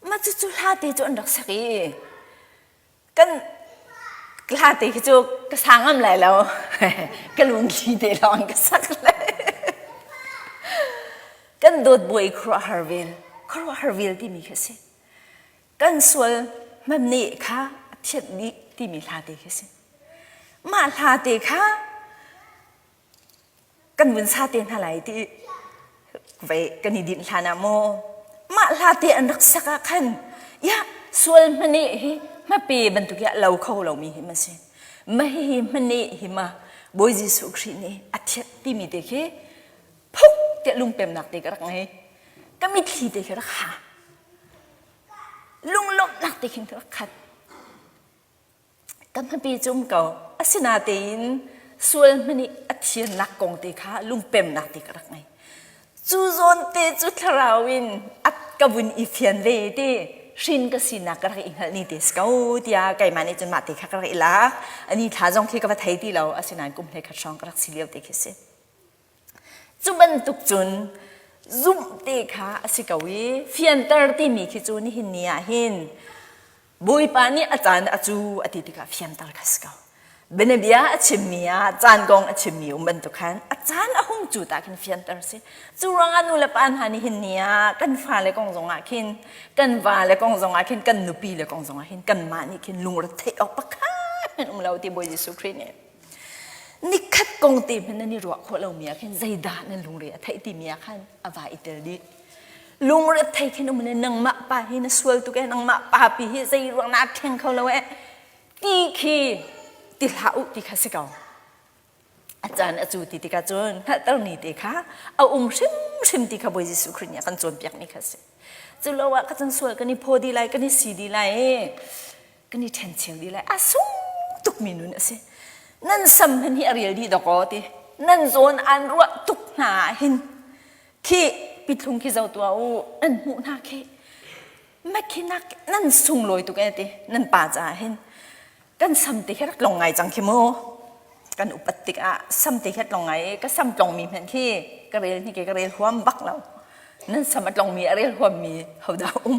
Mah cucu hla te cu an rak sak i kan hla te khi cu ka sa ngam lai lo. Ka lungthli te lawng ka sak lai. Kan dawt bawi khuaruahhar vel, khuaruahhar vel timi khi a si. Kan sual hmaneh kha a thianh dih timi hla te khi a si. Mah hla te kha kan vun sa te hna lai ti vei kan i dinh hlan ah maw mah hla te an rak sak ah khan ya sual hmane hi hmape bantuk ya lo kho lomi hi ma si ma hihi hmane hi ma Bawi Jesuh Khrih nih a thiat timi te khi phuk tiah lungpemnak te ka rak ngei ka mitthli te khi rak ha lunglawmhnak te khin ka rak khat Ka hmapi cu um ko. Asinatein sual hmanh i a thiannak kong te kha lungpemnak te ka rak ngei. Cu zawn te cu thlarau in a ka vun i fian ve ti hrin ka sinak ka rak i hngalh ni te si ko tiah keimah nih cun mah te kha ka rak i lak. Ani thla zong khi ka va thei ti lo. Asinain kum hlei khat hrawng ka rak si lio te khi si. Cu bantuk cun zumh te kha a si ko i fianter timi khi cu nihin ni ah hin Bawipa nih a caan a cu a ti tikah fianter kha si ko. Bianabia a chimmi ah caan kong a chimmi um bantuk khan a caan a hung cu ta khin fianter si. Cu ruangah nu le pa hna nih hin ni ah kan fale kong zongah khin kan vale kong zongah khin kan nupi le kong zongah hin kanmah nih khin lungre theih awk pakhat hmanh um lo ti Bawi Jesuh Khrih nih nikhat kong te hmanh nan i ruah khawh lomi ah khin zeidah nan lungre a theih timi ah khan a va i tel dih. Lungre thei khin um le nangmah pa hi na sual tuk e nangmah pa pi hi zei ruang na thleng kho lo e ti khi ti hlah u ti kha si ko. A caan a cu ti tikah cun hngalhter ni te kha a um hrimhrim ti kha Bawi Jesuh Khrih nih a kan cawnpiak mi kha si. Cu lo ah ka cun sual kan i phaw dih lai kan i si dih lai i kan i ṭhencheu dih lai. A sung tukmi nun a si. Nan sam hman hi a rial dih dawkaw ti. Nan zawn aan ruah tuk hna ah hin khi pithlung khi zo tuah u nan hmuh hna khi makhinak nan sunglawi tuk e ti nan pa caah hin kan sam te khi rak long ngai cang khi mu kan upat tikah sam te khi tlong ngai ka sam tlong mi hmanh khi ka rel ni ke ka rel huam bak lo nan sam a tlong mi a rel huam mi hodah um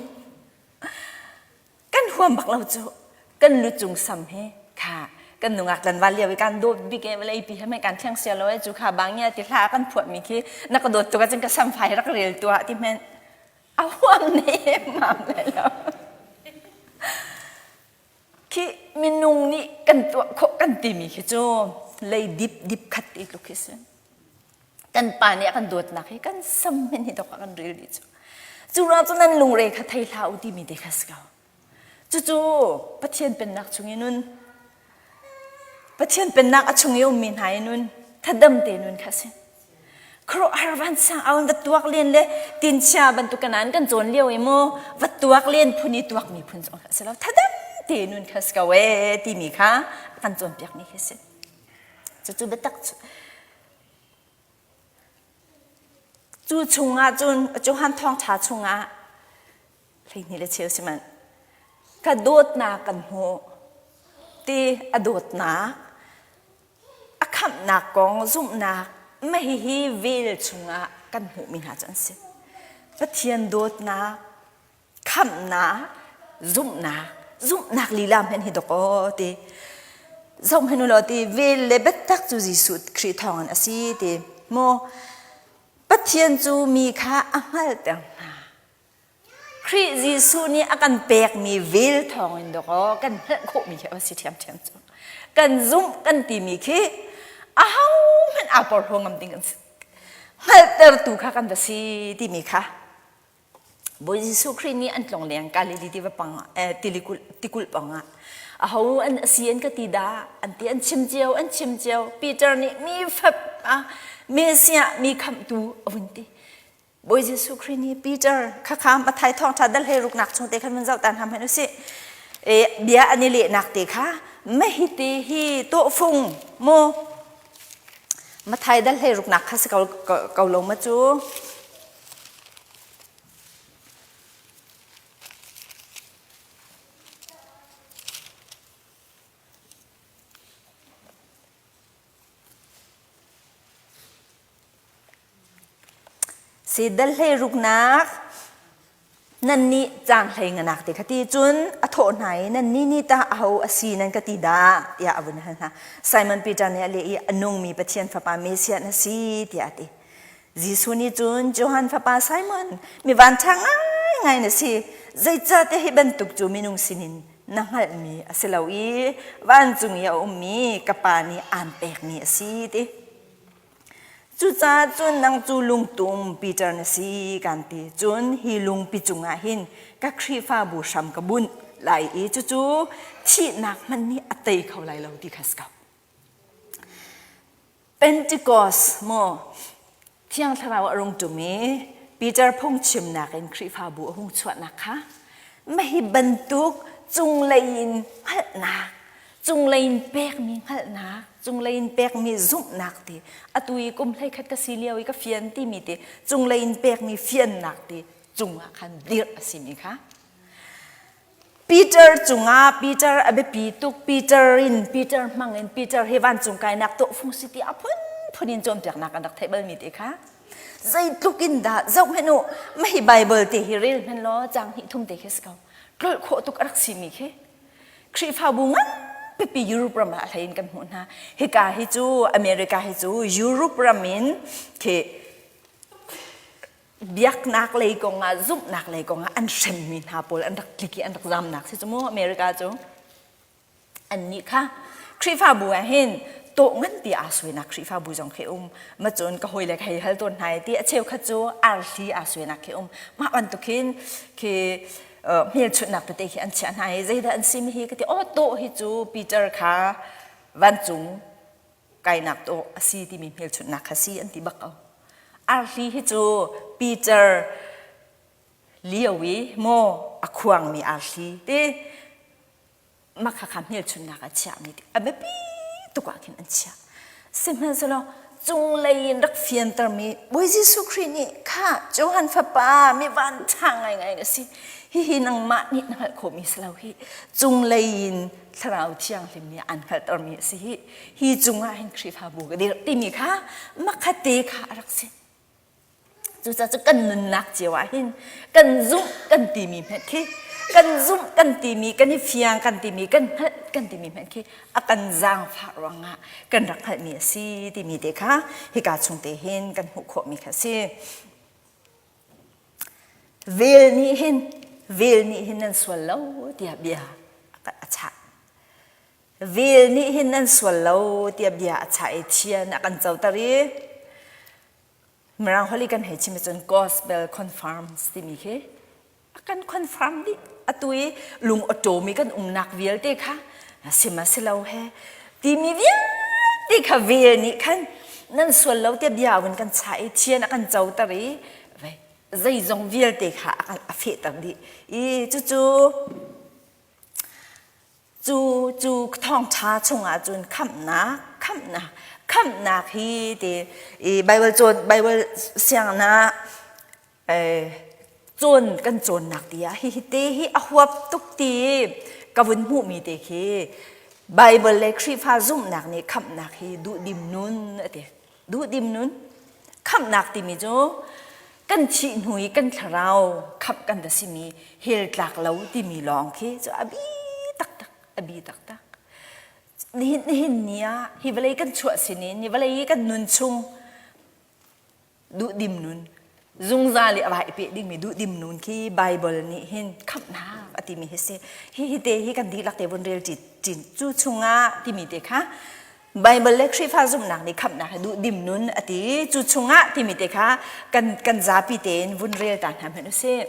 Kan huam bak lo cu. Kan lucung sam hi kha kan nungak tlanval lio i kan dawt bik e vawlei pi he kan thleng sia lo e cu kha bang ya ti hla kan phuah mi khi na ka dawt tuk ahcun ka sam fai rak rel tuah ti men a huam ne mam le lo khi minung nih kan tuah khawh kan timi khi cu lei dip dip khat ti tluk khi si kan pa nih a kan dawtnak hi kan sam men hi dok ah kan rel dih cu cu ruang cu nan lungre kha thei hlah u timi te kha si ko cucu Pathian pennak chung i nun Pathian pennak a chung i ummi hna i nun thadam te nun kha si khuaruahhar vansang aun va tuak len le tinchia bantuk kanan kan cawn lio i mu va tuak len phun i tuak mi phun zong kha si lo thadam te nun kha si ko e timi kha kan cawnpiak mi khi si cucu biatak cu Cu chungah cun Johan Thawngṭha chungah 12 le cheu si manh ka dawtnak kan hmuh ti a dawtnak a khamhnak kong zumhnak mah hihi vel chungah kan hmuhmi hna cu an si. Pathian dawtnak khamhnak zumhnak zumhnak lila hmenh hi dawk aw ti zoh hmenh u law ti vel le biatak cu Jesuh Khrih thawngin a si ti mu Pathian cu mi kha a hngalhter hna Khrih Jesuh nih a kan pekmi vel thawngin dawk aw kan hngalh khawhmi khi a si ṭhiamṭhiam cu kan zumh kan timi khi ahohmanh aa porhlaw ngam ding kan si hngalhtertu kha kan va si timi kha Bawi Jesuh Khrih nih an tlongleng Galilee tiva pang eh, tikulh pang ah aho an si an ka ti dah an ti an chim cio an chim cio Peter nih mi fap ah Messiah mi khamhtu a vun ti Bawi Jesuh Khrih nih Peter khakha Mathai thawngṭha dal hlei ruknak chung te khan vun zoh ta hna hmanh usih e, bia an i lehnak te kha mahite hi tawhfung mu Mathai dal hlei ruknak kha si ko, ko lo ma cu Si dal hlei ruknak. Nannih caanghlei nganak te kha ti cun a thawh hna i nannih nih tah aho a si nan ka ti dah tiah a vun hal hna. Simon Peter nih a leh i a nungmi Pathian fapa Messiah na si tiah a ti. Jesuh nih cun Johan fapa Simon, mi vanṭha ngaingai na si. Zeicahtiah hi bantuk cu minung sinin na hngalhmi a si lo i vancung i a ummi ka Pa nih aan pekmi a si ti. Cucaah cun nang cu lungtum Peter na si kan ti. Cun hi lungpi cungah hin ka Khrihfabu hram ka bunh lai i cucu thihnak hmanh nih a tei kho lai lo ti kha si ko. Pentecost maw Thiang Thlarau a rung ṭum i Peter phungchimnak in Khrihfabu a hung chuahnak kha mah hi bantuk cunglei in hngalhnak cunglei in pekmi hngalhnak cunglei in pekmi zumhnak ti atu i kum 11 ka si lio i ka fian timi ti cunglei in pekmi fiannak ti cungah khan dirh a simi kha Peter cungah Peter a biapi tuk Peter in Peter hmang in Peter hi vancung kainak tawhfung si ti a phunphun in cawnpiaknak an rak theih balmi te kha zeitluk in dah zoh hmanh u mah hi Bible te hi rel hmanh law cang hnih thum te khi si ko tlolh khawh tuk a rak simi khi Khrihfabu nganpipi Europe ram ah hlei in kan hmuh hna. Hika hi cu America hi cu Europe ram in khi biaknak lei kong ah zumhnak lei kong ah an hremmi hna pawl an rak tlik i an rak zamnak si cu mu America cu. Annih kha Khrihfabu ah hin tawh nganpi aa suainak Khrihfabu zong khi um. Ma cun ka hawile ka hei hal tawn hna i ti a cheukhat cu arhli aa suainak khi um. Mah bantuk hin khi hmelchunhnak tete khi an chiah hna i zeidah an si mi hi ka ti aw tawh hi cu Peter kha vancung kainak tawh a si timi hmelchunhnak kha si an ti bak ko arhli hi cu Peter lio i maw a khuangmi arhli ti mah khakha hmelchunhnak ah chiahmi a biapi tuk ah khin an chiah. Sihmanhsehlaw cunglei in rak fiantermi Bawi Jesuh Khrih nih kha Johan fapa mi van ṭha ngaingai na si. Hihi nangmah nih na hngalh khawhmi si lo hi. Cunglei in Thlarau Thianghlim nih an hngalhtermi a si hi. Hi cungah hin Khrihfabu ka dirh timi kha makhatte kha a rak si. Cucaah cu kan nunnak cio ah hin kan zumh kan timi hmanh khi kan zumh kan timi kan i fiang kan timi kan hngalh kan timi hmanh khi a kan zaangfah ruangah kan rak hngalhmi a si timi te kha hika chung te hin kan hmuh khawhmi kha a si. Vel nih hin vel nih hin nan sual lo tiah bia a chah. Vel nih hin nan sual lo tiah bia a chah i thian a kan coter i Mirang holh i kan hei chim ahcun gospel confirms timi khi a kan confirm dih. Atu i lung awṭawm i kan umnak vialte kha sima si lo he timi vialte kha vel nih khan nan sual lo tiah bia vun kan chah i thian a kan coter i zeizong vialte kha a fehter dih. I cucu Cu cu thawngṭha chungah cun khamhnak, khamhnak, khamhnak hi ti i Bible cawn Bible sianginn cawn kan cawnnak ti ah hihi te hi a huap tuk ti ka vun hmuhmi te khi Bible le Khrihfa zumhnak nih khamhnak hi duhdim nun a ti. Duhdim nun. Khamhnak timi cu kan thih hnu i kan thlarau khamh kan va simi hell tlak lo timi lawng khi cu a bi taktak a bi taktak. Nihin nihin ni ah hi vawlei kan chuah sinin hi vawlei i kan nun chung duhdim nun zungzal i a vai pe dingmi duhdim nun khi Bible nih hin khamhnak a timi hi si. Hi hi te hi kan dihlak te vun rel cin cu chungah timi te kha Bible le Khrihfa zumhnak nih khamhnak hi duhdim nun a ti. Cu chungah timi te kha kan, kan zapi tein vun rel ta hna hmanh usih.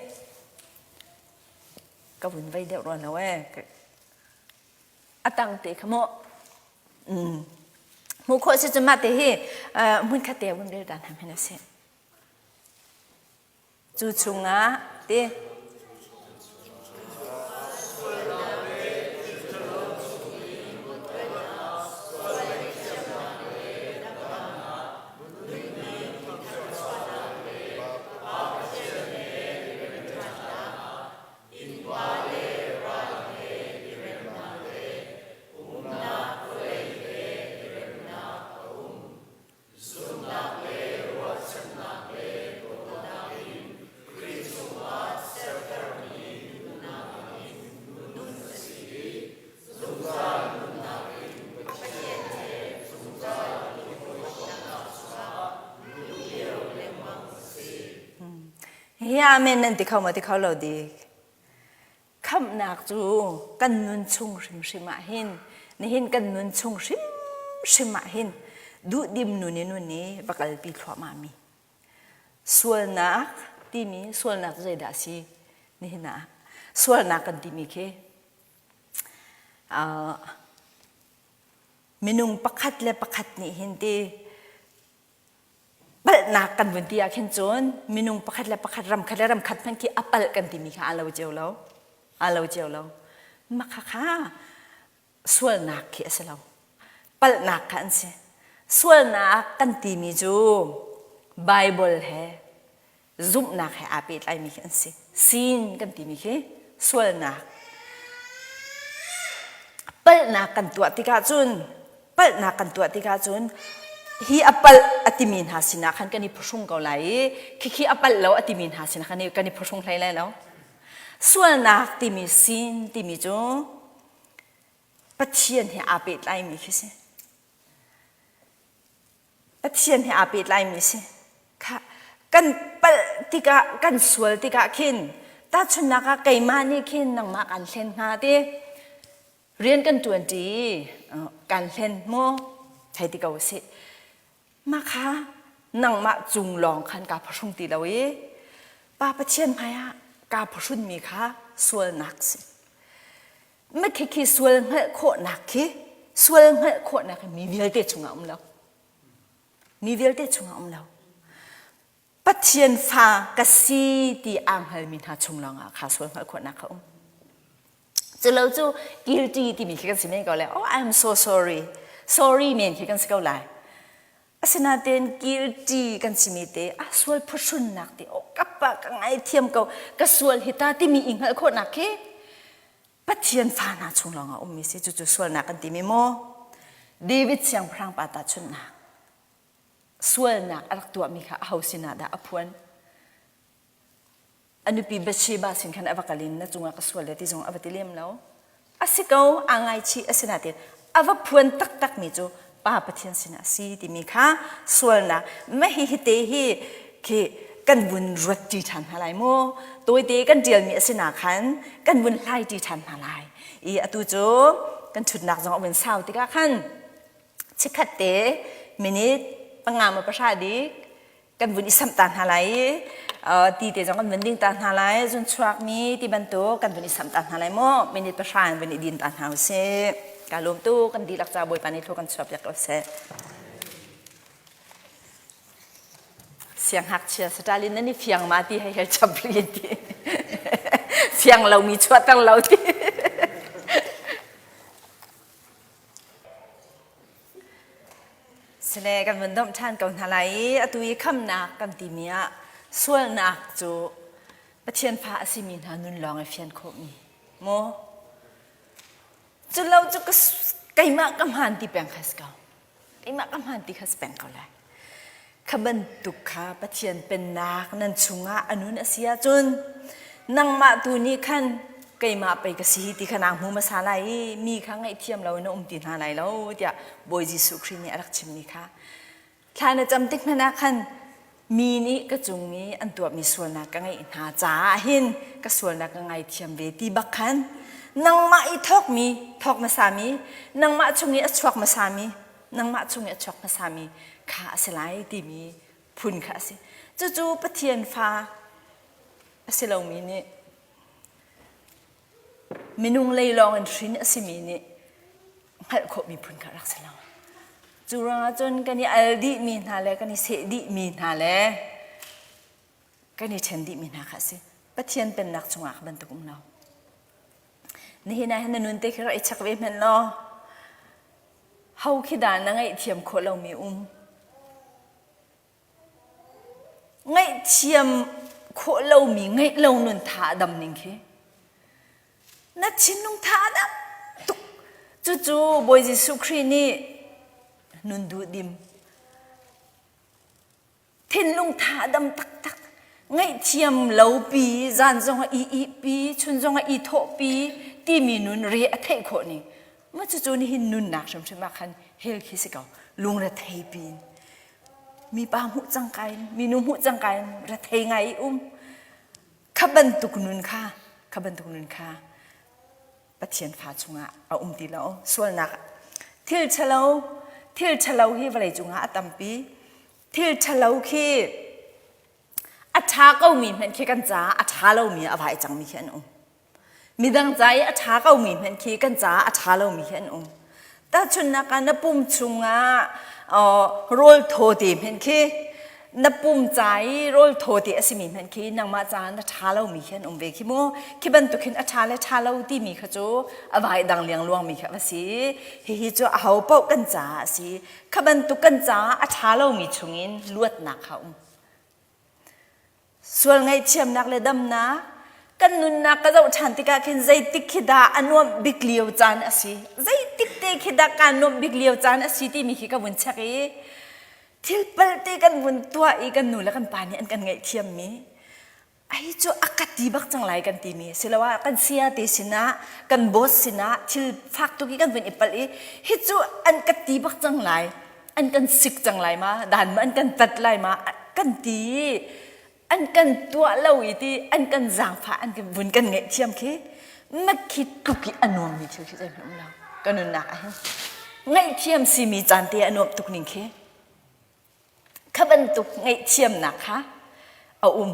Ka vun vei deuh rua lo ee. A tang te kha mu. Mm. Hmuh khawh si cu mah te hi hmun khat te vun rel ta hna hmanh usih. Cu chungah ti. Zumhnak le ruahchannak le dawtnak in Khrih chungah ser. Hi amen nan ti kho maw ti kho lo dik? Khamhnak cu kan nun chung hrimhrim ah hin nihin kan nun chung hrimhrim ah hin duhdim nun i nun i va kalpi thluahmah mi sualnak timi sualnak zeidah a si nihin ah sualnak kan timi khi uh, minung pakhat le pakhat nih hin ti palhnak kan vun ti ah khin cun minung pakhat le pakhat ram khat le ram khat hmanh khi a palh kan timi kha aa lo cio lo aa lo cio lo mah kha kha sualnak khi a si lo palhnak kha an si sualnak kan timi cu Bible he zumhnak he aa pehtlaimi khi an si. Sin kan timi khi sualnak. Palhnak kan tuah tikah cun palhnak kan tuah tikah cun hi a palh a timi hna sinah khan kan i phuhrung ko lai i khikhi a palh lo a timi hna sinah khan kan i phuhrung hlei lai lo. Sualnak timi sin timi cu Pathian he aa pehtlaimi khi si. Pathian he aa pehtlaimi a si. Kha kan palh tikah kan sual tikah khin tahchunhnak ah keimah nih khin nangmah kan hlen hnga ti rian kan ṭuan ṭi kan hlen maw hei ti ko usih. Mah kha nangmah cung lawng khan kaa phuhrung ti lo i Pa Pathian hmaiah kaa phuhrunmi kha sualnak si. Makhi khi sual hngalh khawhnak khi sual hngalh khawhnak hi mi vialte chungah um lo. Mi vialte chungah um lo. Pathian fa ka si ti aa hngalmi hna chung lawngah kha sual hngalh khawhnak kha um. Culo cu guilty timi khi kan si men ko lai. Oh, I'm so sorry. Sorry men khi kan si ko lai. Asinain guilty kan simi te a sual phuhrunnak te oh kapa ka ngaithiam ko ka sual hi ta timi i hngalh khawhnak khi Pathian fa hna chung lawng ah ummi si cucu sualnak kan timi maw David siangpahrang pa tahchunhnak sualnak a rak tuahmi kha aho sinah dah a phuan A nupi Bathsheba sin khan a va kal in na cungah ka sual le ti zong a va ti lem lo. A si ko, aa ngaichih a si nain a va phuan taktakmi cu Pa Pathian sinah a si timi kha sualnak mah hi te hi khi kan vun ruat ṭi ṭhan hna lai mu. Tawite kan ṭialmi a si na khan kan vun hlai ṭi ṭhan hna lai. I atu cu kan ṭhutnak zong a vun sau tikah khan chikkhat te minute panga ma pahra dik kan vun i samh ta hna lai i ti te zong kan vun ding ta hna lai zun chuakmi ti bantuk kan vun i samh ta hna lai mu minute pahra in vun i din ta hna usih ka lawm tu kan dihlak ca bawipa nih thlua kan chuah piak ko seh sianghngakchia Stalin nan i fiang ma ti hei hel chap ri ti fiang lomi chuahter lo ti Sile kan vun domh ṭhan ko hna lai i atu i khamnak kan timi ah sualnak cu Pathian fa a simi hna nun lawng i fian khawhmi maw? Cu lo cu keimah ka hmaan ti peng kha si ko. Keimah ka hmaan ti kha si peng ko lai. Kha bantuk kha Pathian pennak nan chungah a nun a si ahcun nangmah tu nih khan keimah pei ka si ti kha naa hmu hmasa lai i mi kha ngaihthiam lo in na um ti hna lai lo tiah Bawi Jesuh Khrih nih a rak chimmi kha thla na cam tik hmanh ah khan mi nih ka cung i an tuahmi sualnak ka ngeih hna caah hin ka sualnak ka ngaithiam ve ti bak khan nangmah i thawkmi thawk hmasami nangmah chung i a chuak hmasami nangmah chung i a chuak hmasami kha a si lai timi phun kha a si. Cucu Pathian fa a si lomi nih minung lei lawng in hrin a simi nih hngalh khawhmi phun kha rak si lo. Cu ruangah cun kan i al dihmi hna le kan i seh dihmi hna le kan i ṭhen dihmi hna kha a si. Pathian pennak chungah kha bantuk um lo. Nihin ah hin na nun te khi rak i check ve hmanh law Ho khi dah na ngaihthiam khawh lomi um? Ngaihthiam khawh lomi ngeih lo nun tha a dam ning khi. Na thinlung tha a dam tuk. Cucu Bawi Jesuh Khrih nih nun duh dim Thinlung tha a dam taktak. Ngaihthiam lopi, zan zong ah i ihpi, chun zong ah i thawhpi timi nun re a theih khawh ning. Mah cucu nihin nunnak hrimhrim ah khan hell khi si ko. Lungre thei pin. Mipa hmuh cangka in, minu hmuh cangka in rethei ngai i um. Kha bantuk nun kha, kha bantuk nun kha Pathian fa chungah a um ti lo. Sualnak thil ṭhalo, thil ṭhalo hi vawlei cungah a tampi. Thil ṭhalo khi a ṭha komi hmanh khi kan caah a ṭha lomi a vai cangmi khi an um. Midang ca i a ṭha komi hmanh khi kan caah a ṭha lomi khi an um. Tahchunhnak ah na pum chungah rawl thaw te hmanh khi na pum ca i rawl thaw te a simi hmanh khi nangmah caah na ṭha lomi khi an um ve khi mu. Khi bantuk hin a ṭha le ṭha lo timi kha cu a vai dang liangluangmi khi a va si. Hihi cu aho paoh kan caah a si. Kha bantuk kan caah a ṭha lomi chungin luatnak kha a um. Sual ngaihthiamnak le damnak kan nunnak ka zoh ṭhan tikah khin zeitik khi dah a nuamh bik lio caan a si zeitik te khi dah kaa nuamh bik lio caan a si timi khi ka vun check i thil palte kan vun tuah i kan nu le kan pa nih an kan ngaihthiammi ai cu a ka ti bak cang lai kan timi siloah kan sia te sinah kan boss sinah thil fak tuk i kan vun i palh i hi cu an ka ti bak cang lai an kan sik cang lai ma dan ma an kan tat lai ma kan ti an kan tuah lo i ti an kan zaangfah an kan vun kan ngaihthiam khi makhi tluk i a nuammi thil khi zeihmanh um lo ka nunnak ah hin ngaihthiam simi caan te a nuamh tuk ning khi kha bantuk ngaihthiamnak kha a um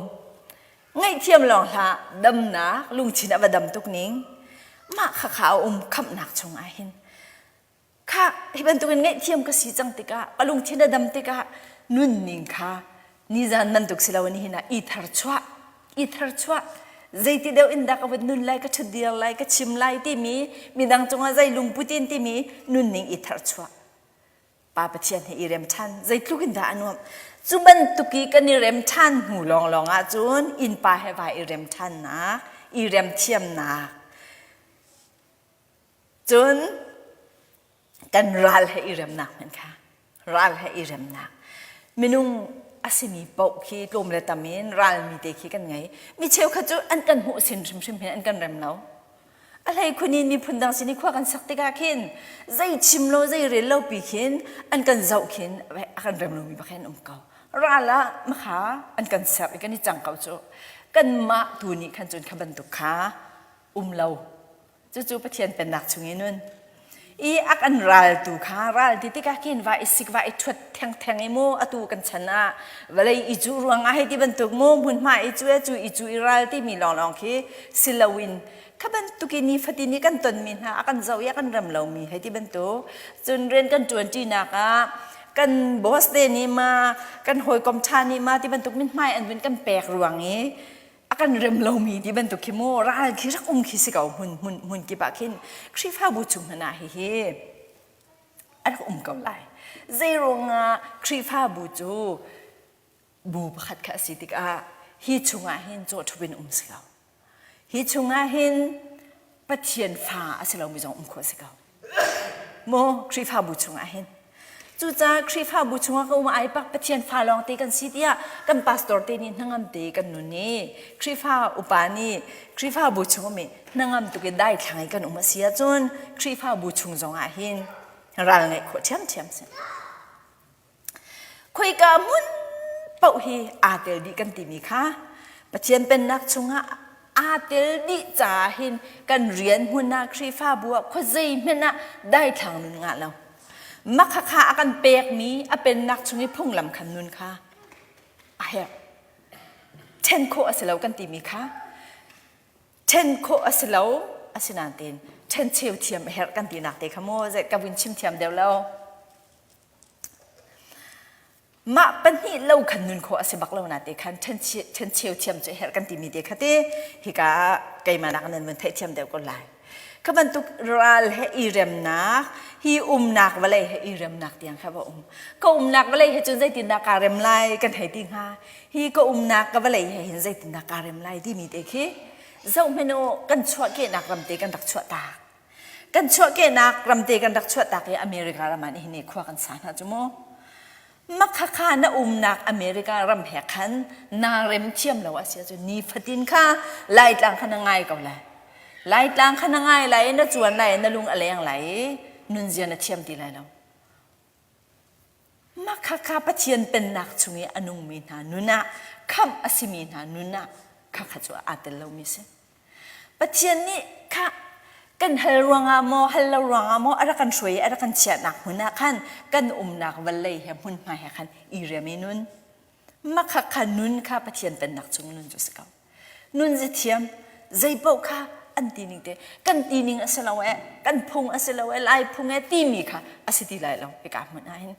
ngaihthiam lawng hlah damnak lungthin a va dam tuk ning mah kha kha a um khamhnak chung ah hin Kha hi bantukin ngaihthiam ka si cang tikah ka lungthin a dam tikah nunning kha nizan bantuk si loin nihin ah i tharchuah i tharchuah zeiti deuh in dah ka vun nun lai ka ṭhutdir lai ka chim lai timi midang cungah zei lungput in timi nunning i tharchuah Pa Pathian he i rem ṭhan zeitluk in dah a nuamh cu bantuk i kan i rem ṭhan hnu lawnglawng ahcun innpa he vai i rem ṭhannak i rem thiamnak Cun kan ral he i remnak hmanh kha ral he i remnak minung a simi paoh khi tlawm le tam in ralmi te khi kan ngei mi cheukhat cu an kan hmuh sin hrimhrim hin an kan rem lo a hlei khun in miphun dang sin i khua kan sak tikah khin zei chim lo zei rel lo pi khin an kan zoh khin a kan rem lomi bak hin um ko ral ah makha an kan ser i kan i cang ko cu kanmah tu nih khan cun kha bantuk kha um lo Cucu Pathian pennak chung i nun. I a kan raltu kha ral ti tikah khin va i sik va i ṭhuat thengtheng i mu atu kan chan ah vawlei i cuh ruangah hei ti bantuk mu hmunhma i cu e cu i cu i ral timi lawnglawng khi si loin kha bantuk i nifatin i kan tonmi hna a kan zoh i a kan rem lomi hei ti bantuk cun rian kan ṭuanṭinak ah kan boss te nih ma kan hawikom ṭha nih ma ti bantuk mithmai an vun kan pek ruang i a kan rem lomi ti bantuk khi mu ral khi rak um khi si ko hmun hmun hmun kip ah khin Khrihfabu chung hmanh ah hihi a rak um ko lai zei ruangah Khrihfabu cu bu pakhat kha a si tikah hi chungah hin caw ṭhup in um si lo hi chungah hin Pathian fa a si lomi zong um khawh si ko Maw Khrihfabu chungah hin Cucaah Khrihfabu chungah ka um ai pak Pathian fa lawng te kan si tiah kan pastor te nih hnangam te kan nun i Khrihfa upa nih Khrihfabu chung um i hnangam tuk i daithlang i kan um a si ahcun Khrihfabu chung zongah hin ral ngeih khawh ṭhiamṭhiam si. Khoika hmun paoh hi aa tel dih kan timi kha Pathian Pennak chungah aa tel dih caah hin kan rian hmun ah Khrihfabu ah khuazei hmanh ah daithlang nun ngah lo. Makhakha a kan pekmi a pennak chung i phunglam khan nun kha a herh. Ṭhen khawh a si lo kan timi kha ṭhen khawh a si lo asinain tiin ṭhencheu thiam a herh kan tinak te kha maw ka vun chim thiam deuh lo. Mah pahnih lo khan nun khawh a si bak lo na te khan ṭhencheu thiam cu herh kan timi te kha te hika ah keimah nak nan vun theihthiam deuh ko lai. Kha bantuk ral he i remnak, hi umnak vawlei he i remnak tiang kha va um. Ka umnak vawlei he cun zeitindah kaa rem lai kan hei ti hnga. Hi ka umnak ka vawlei he hin zeitindah kaa rem lai timi te khi zoh hmanh u kan chuahkehnak ram te kan rak chuah tak. Kan chuahkehnak ramte kan rak chuahtak i America ram ah nihin ni khua kan sa hna cu mu. Makhakha na umnak America ram he khan naa rem thiam lo a si ahcun nifatin kha Laitlang kha na ngai ko lai. Laitlang kha na ngai lai i na cuan lai i na lung a leng lai i nunzia na thiam ti lai lo. Makhakha Pathian pennak chung i a nungmi hna nun ah khamh a simi hna nun ah. Kha kha cu aa tel lomi si. Pathian nih kha kan hal ruangah maw hal lo ruangah maw a rak kan hruai i a rak kan chiahnak hmun ah khan kan umnak vawlei he hmunhma he khan i rem i nun. Makha kha nun kha Pathian pennak chung nun cu si ko. Nun zathiam zeipaoh kha an ti ning te kan ti ning a si lo eh kan phung a si lo eh lai phung eh timi kha a si ti lai lo hika hmun ah hin.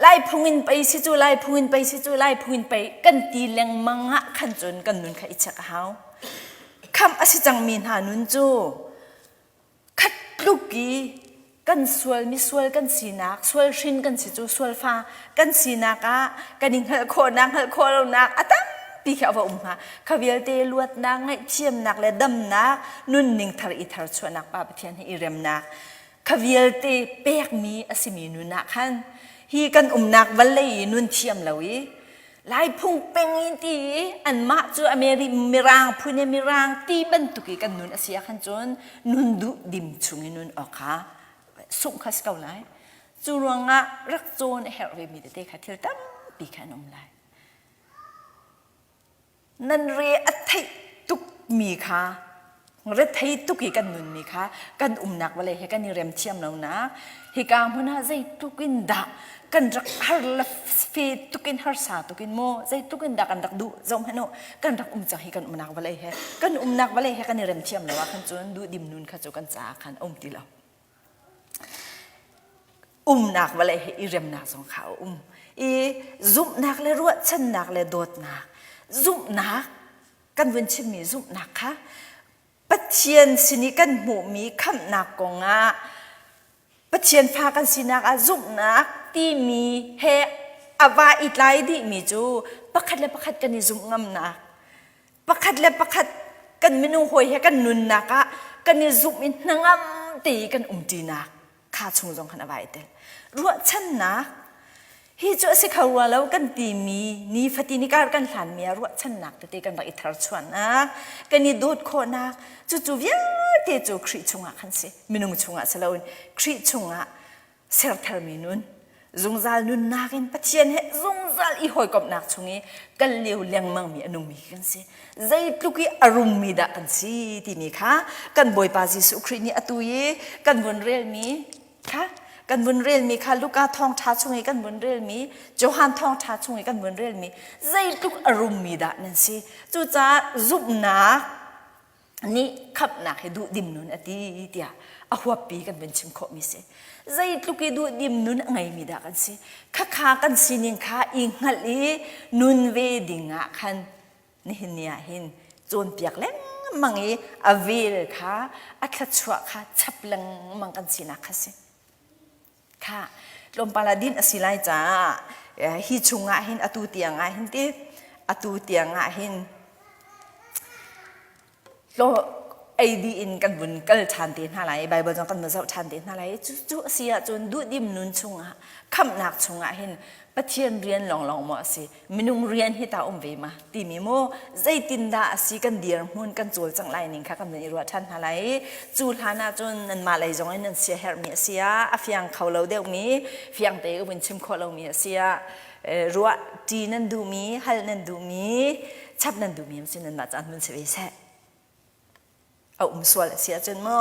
Lai phung in pei si cu, Lai phung in pei si cu, Lai phung in pei kan ti lengmang ah khan cun kan nun kha i check a hau. Khamh a si cangmi hna nun cu khat tluk i kan sual misual kan sinak, sual hrin kan si cu sualfa kan sinak ah kan i hngalh khawhnak, hngalh khawh lonak a tampi khi a va um hnga. Kha vialte luatnak, ngaihthiamnak le damnak, nunning thar i tharchuahnak Pa Pathian he i remnak Kha vialte pekmi a simi nun ah khan hi kan umnak vawlei i nun thiam lo i Lai phung peng in ti i anmah cu Ameri Mirang phun i Mirang ti bantuk i kan nun a si ah khan cun nun duh dim chung i nun awk kha sungh kha si ko lai. Cu ruangah rak cawn a herh vemi tete kha thil tampi kha an um lai. Nan re a theih tukmi kha rethei tuk i kan nunmi kha kan umnak vawlei he kan i rem thiam lonak hika hmun ah zeitluk in dah kan rak har le fe tuk in harsa tuk in maw zeitluk in dah kan rak duh zoh hmanh u kan rak um cang hi kan umnak vawlei he kan umnak vawlei he kan i rem thiam lo ah khan cun duhdim nun kha cu kan caah khan a um ti lo. Umnak vawlei he i remnak zong kha a um. I zumhnak le ruahchannak le dawtnak, zumhnak kan vun chimmi zumhnak kha Pathian sin i kan hmuhmi khamhnak kongah Pathian fa kan sinak ah zumhnak timi he a va i tlai dihmi cu pakhat le pakhat kan i zumh ngamnak pakhat le pakhat kan minung hawi he kan nunnak ah kan i zumh i hnangam te i kan umṭinak kha chung zong khan a vai tel. Ruahchannak hi cu a si kho rua lo kan timi nifatin i kar kan hlanmi ah ruahchannak tete kan rak i tharchuahnak kan i dawt khawhnak cucu vialte cu Khrih chungah khan si minung chungah si loin Khrih chungah sertharmi nun zungzal nunnak in Pathian he zungzal i hawikomhnak chung i kal lio lengmangmi a nungmi kan si. Zeitluk i a rummi dah kan si timi kha kan Bawipa Jesuh Khrih nih atu i kan vun relmi kha kan vun relmi kha Luka thawngṭha chung i kan vun relmi Johan thawngṭha chung i kan vun relmi zeitluk a rummi dah nan si. Cucaah zumhnak nih khamhnak hi duhdim nun a ti tiah a huappi kan vun chim khawhmi si. Zeitluk i duhdim nun a ngeimi dah kan si. Khakha kan sining kha i hngalh i nun ve ding ah khan nihin ni ah hin cawnpiak lengmang i a vel kha a thluachuah kha chap lengmang kan sinak kha si. Kha tlawmpal ah din a si lai caah hi chungah hin atu tiang ah hin ti atu tiang ah hin ei dih in kan vun kal ṭhan te hna lai Bible zong kan vun zoh ṭhan te hna lai cu cu a si ahcun duhdim nun chungah khamhnak chungah hin Pathian rian lawnglawng maw a si Minung rian hi ta um ve ma timi mu zeitindah a si kan dirhmun kan cawlcangh lai ning kha kan vun i ruah ṭhan hna lai i cu hlan ah cun nanmah lei zong in nan siaherhmi a si ah a fiang kho lo deuhmi fiang te ka vun chim khawh lomi a si ah ruah ṭi nan duhmi hal nan duhmi chap nan duhmi am si nanmah caan hun si ve seh a um sual a si ahcun mu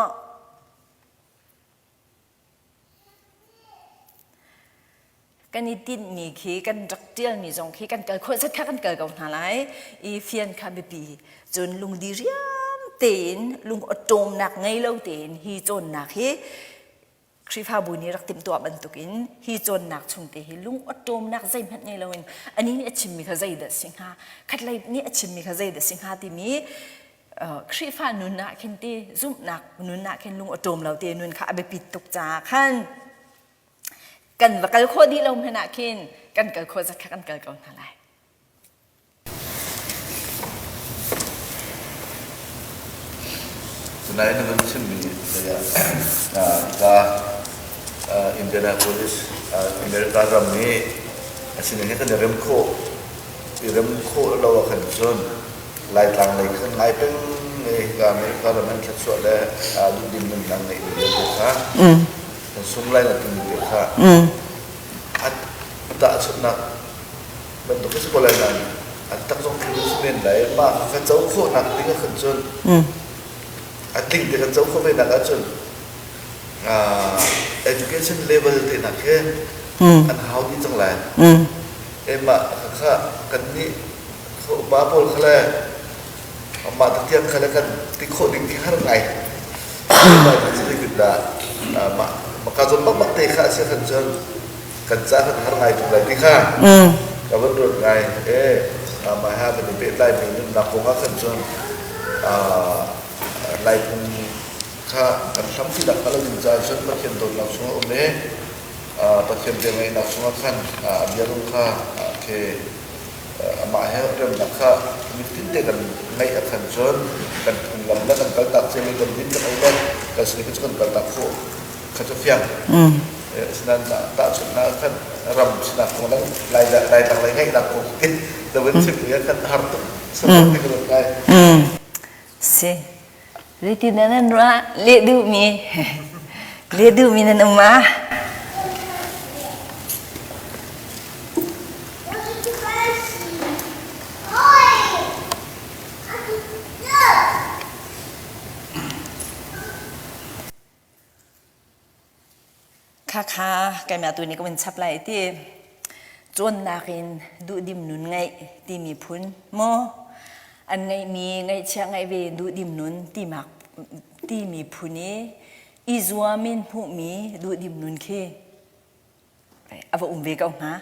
Kan i tinhmi khi kan rak ṭialmi zong khi kan kal khawh zat kha kan kal ko hna lai i fian kha biapi. Cun lungdi riam tein lung awṭawmnak ngei lo tein hi cawnnak hi Khrihfabu nih rak timhtuah bantukin hi cawnnak chung te hi lung awṭawmnak zeihmanh ngei loin anih nih a chimmi kha zeidah si hnga khatlei nih a chimmi kha zeidah si hnga timi Khrihfa nun ah khin ti zumhnak nun ah khin lung awṭawm lo te nun kha a biapit tuk caah khan kan va kal khawh dih lo hmanh ah khin kan kal khawh zat kha kan kal ko hna lai. Tunai na van chimmi ka Indianapolis America ram i a sining hi kan i rem khawh i rem khawh lo ah khan cun Laitlang lei khan ngai peng i hika America ram an thluachuah le duhdim nunnak ngeihmi vialte kha kan sung lai na timi te kha a tahchunhnak bantuk a si ko lai nain. An tak zong thil si men lai. Mah ka co khawhnak ding ah khan cun a tling te kan co khawh ve nak ahcun education level te nak he an hau dih cang lai. Mah kha kan nih upa pawl kha le mah tiang kha le kan ti khawh ding khi har ngai. Mah cu dah mah maka zawn bakbak te kha a si khan cun kan ca kan har ngai tuk lai ti kha ka van ruat ngai. E mah ha kan i pehtlai mi nunnak kong ah khan cun Laiphung kha kan hlam ti dak lo ding caah cun Pathian dawtnak chungah um i Pathian velngeihnak chungah khan a biarum kha khi amah he remnak kha mitinte kan ngeih ah khan cun kan phunglam le kan kaltak ciami kan din kan ei le kan sining cu kan kaltak khawh kha cu fiang. Asinain tahchunhnak ah khan ram sinak kong le Laitlang lei ngeihnak kong khi na vun chimmi ah khan har tuk support ti ka ruat ngai. Si. Zeitin dah nan ruah? Leh duhmi. Leh duhmi nan um ma? Khakha keimah tu nih ka vun chap lai ti cawnnak in duhdim nun ngeih timi phun maw an ngeihmi ngaihchia ngeih ve duhdim nun timak timi phun i i zuam in hmuhmi duhdim nun khi a va um ve ko hnga.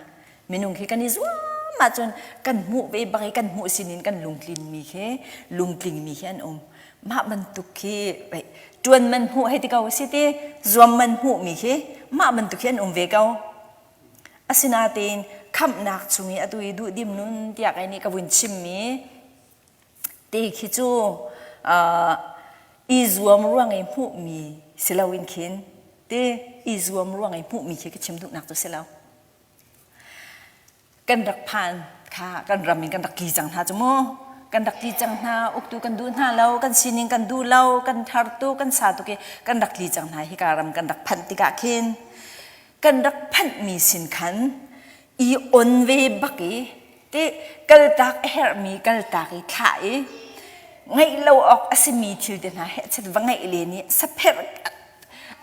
Minung khi kan i zuam ahcun kan hmuh ve bak i kan hmuh sinin kan lungtlinmi khi lungtlingmi khi an um. Mah bantuk khi ṭuan man hmuh hei ti ko si ti zuam man hmuhmi khi mah bantuk khi an um ve ko. Asinain khamhnak chung i atu i duhdim nun tiah kai nih ka vun chimmi te khi cu i zuam ruang i hmuhmi si loin khin te i zuam ruang i hmuhmi khi ka chim duhnak cu si lo. Kan rak phan kha kan ram in kan rak tli cang hna cu mu. Kan rak tli cang hna, uktu kan duh hna lo, kan sining kan duh lo, kan thar tu, kan sa tuk i kan rak tli cang hna hika ram kan rak phanh tikah khin kan rak phanhmi sin khan i on ve bak i ti kaltak a herhmi kaltak i thlah i ngeih lo awk a simi thil te hna hehchet va ngeih len i sapherh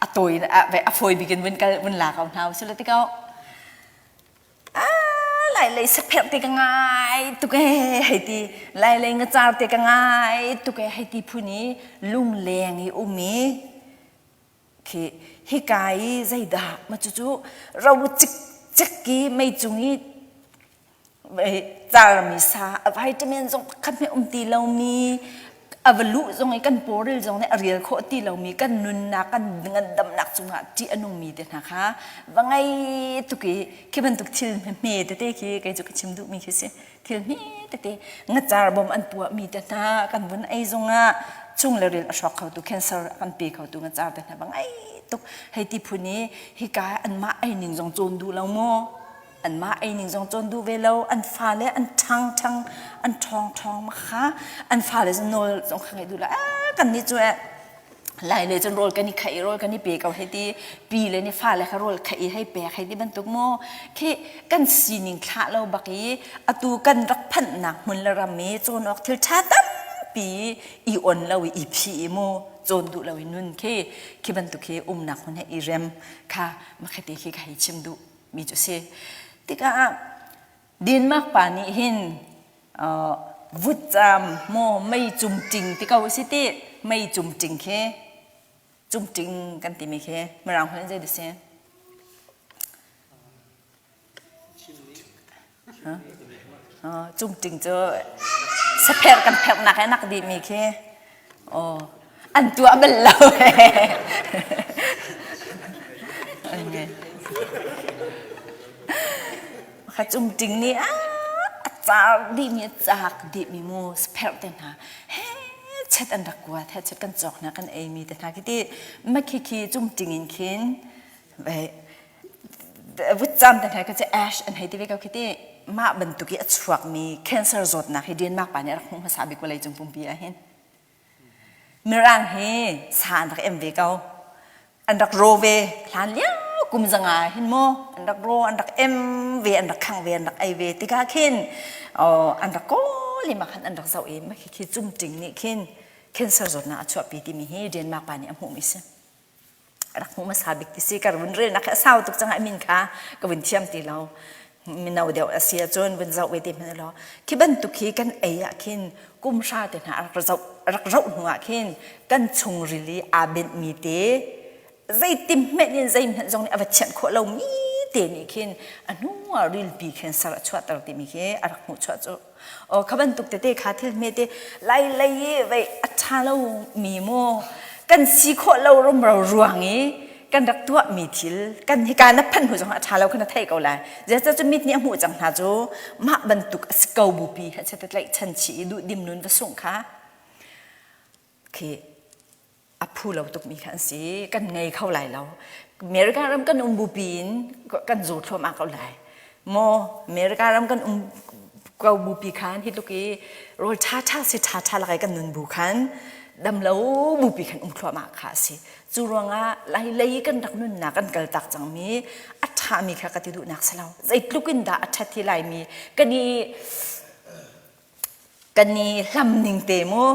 a tawi a fawi bik in vun kal vun la ko hna usila ti ko lai lei sapherh te ka ngai tuk ee hei ti lai lei ngacar te ka ngai tuk ee hei ti phun i lungleng i um i Khi hika i zeidah ma cucu ro cikcek i mei cung i carmi sa a vitamin zong pakhat hmeh um ti lomi a va luh zong i kan pawril zong nih a rial khawh ti lomi kan nunnak kan ngandamnak cungah ṭih a nungmi te hna kha va ngei tuk i khi bantuk thil hme tete khi kei cu ka chim duhmi khi si. Thil hme tete ngacar bom an puahmi te hna kan vun ei zongah chung le ril a hrawk khotu cancer a kan pe khotu ngacar te hna bang ei tuk hei ti phun i hika anmah ei ning zong cawn duh lo maw anmah ei ning zong cawn duh ve lo an fale an ṭhang ṭhang an ṭhawng ṭhawng ma kha an fale nawl zong kha ngeih duh lo kan nih cu Lai le cun rawl kan i khaih i rawl kan i pe ko hei ti pi le ni fale kha rawl khaih i hei pek hei ti bantuk mu khi kan sining thlah lo bak i atu kan rak phanhnak hmun le ram i cawn awk thil ṭha tampi i on lo i i phi i mu cawn duh lo i nun khi khi bantuk khi umnak hmun he i rem kha makhete khi ka hei chim duh mi cu si tikah Denmark pa nih hin vutcam maw mei cumṭing ti ko si ti mei cumṭing khi cumṭing kan timi khi mirang holh in zei si cumṭing cu sapherh kan pherhnak he nak dihmi khi oh an tuah bal lo Kha cumṭing nih a car dihmi a cak dihmi mu sapherh te hna he chet an rak kuat he chet kan cawk hna kan eimi te hna khi ti makhi khi cumṭing in khin vutcam te hna kha cu ash an hei ti ve ko khi ti mah bantuk i a chuakmi cancer zawtnak hi Denmark pa nih a rak hmuh hmasa bik vawlei cung pumpi ah hin Mirang hi sa an rak em ve ko. An rak raw ve. Hlan lio Kum zanga hin mu an rak ro an rak em ve an rak khang ve an rak ei ve tikah khin an rak kawl i mah khan an rak zoh i mah khi cumṭing nih khin cancer zawtnak a chuahpi timi hi Denmark pa nih a hmuhmi si. Rak hmuh hmasa bik ti si ka vun relnak hi a sau tuk cang a min kha ka vun thiam ti lo. Mino deuh a si ahcun vun zoh ve te hmanh law khi bantuk hi kan ei ah khin kum hra te hna rak zoh rak roh hnu ah khin kan chungril i aa benhmi te zeitim hmenh in zeihmanh zong nih a va thianh khawh lomi te nih khin a hnu ah rilpi khin ser a chuahter timi khi a rak hmuh chuah cu aw kha bantuk tete kha thil hme te lai lei i vei a ṭha lo mi mu kan si khawh lo rumro ruang i kan rak tuahmi thil kan hika na phanh hnu zong a ṭha lo kha na theih ko lai zeicah cu mit nih a hmuh cang hna cu mah bantuk a si ko bupi ha che te tlaih chan chi i duh dim nun va sungh kha khi a phu lo tukmi kha an si kan ngei kho lai lo America ram kan um bupi in kan zaw thluahmah ko lai maw America ram kan um ko bupi khan hi tluk i rawl ṭha ṭha si ṭha ṭha lakai kan nun bu khan dam lo bupi khan um thluahmah kha a si cu ruangah lai lei kan rak nunnak kan kal tak cangmi a ṭhami kha ka ti duhnak si lo zeitluk in dah a ṭhat hi laimi kan i Kan i hlam ning te mu,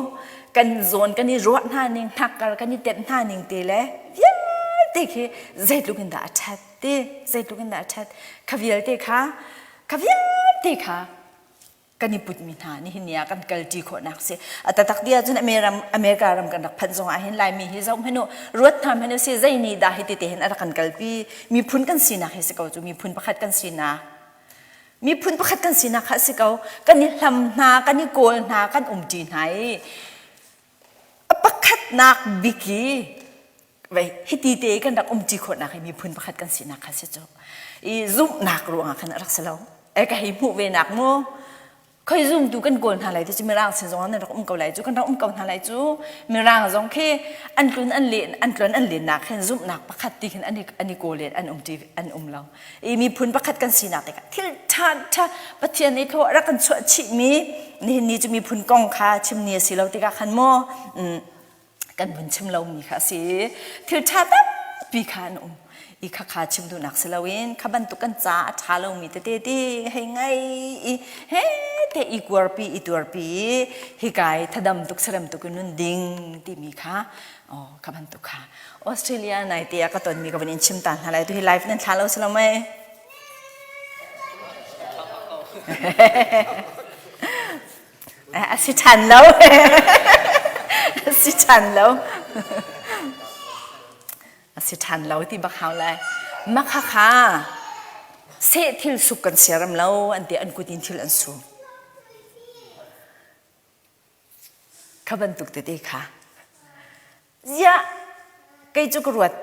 kan zawn kan i ruah hna ning, hnakkar kan i tenh hna ning te le vialte khi zeitluk in dah a ṭhat ti, zeitluk in dah a ṭhat. Kha vialte kha, kha vialte kha kan i putmi hna nihin ni ah kan kalṭi khawhnak si. A taktak ti ahcun America ram kan rak phanh zong ah hin Laimi hi zoh hmanh u, ruat hna hmanh u si, zei nih dah hi tete hin a rak kan kalpi. Miphun kan sinak hi si ko cu, miphun pakhat kan sinak. Miphun pakhat kan sinak kha a si ko. Kan i hlam hna, kan i kawl hna, kan umṭi hna i a pakhatnak bik i vei hiti te kan rak umṭi khawhnak hi miphun pakhat kan sinak kha si cu. I zumhnak ruangah khan a rak si lo. E ka hei hmuh ve nak mu. Khoi zumtu kan kawl hna lai ti cu Mirang sin zong an rak um ko lai cu kan rak um ko hna lai cu Mirang zong khi an tlun an len an tlun an lennak khin zumhnak pakhat ti khin an i an i kawl an um ti an um lo i miphun pakhat kan sinak tikah thil ṭha ṭha Pathian nih thaw rak kan chuah chihmi nihin ni cu miphun kong kha chim ni a si lo tikah khan maw kan vun chim lomi kha a si thil ṭha tampi kha an um i khakha chim duhnak si loin kha bantuk kan ca a ṭha lomi tete ti hei ngei i he te i kuarpi i tuarpi i hika i thadam tuk sarem tuk in nun ding timi kha oh kha bantuk kha Australia nai te ah ka tonmi ka van in chim ta hna lai tu hi live nan thla lo si lo mei A si ṭhan lo. A si ṭhan lo. A si ṭhan lo ti bak hau lai. Makhakha seh thil suk kan siaram lo an ti an kut in thil an su. Kha bantuk tete kha. Ziah kei cu ka ruat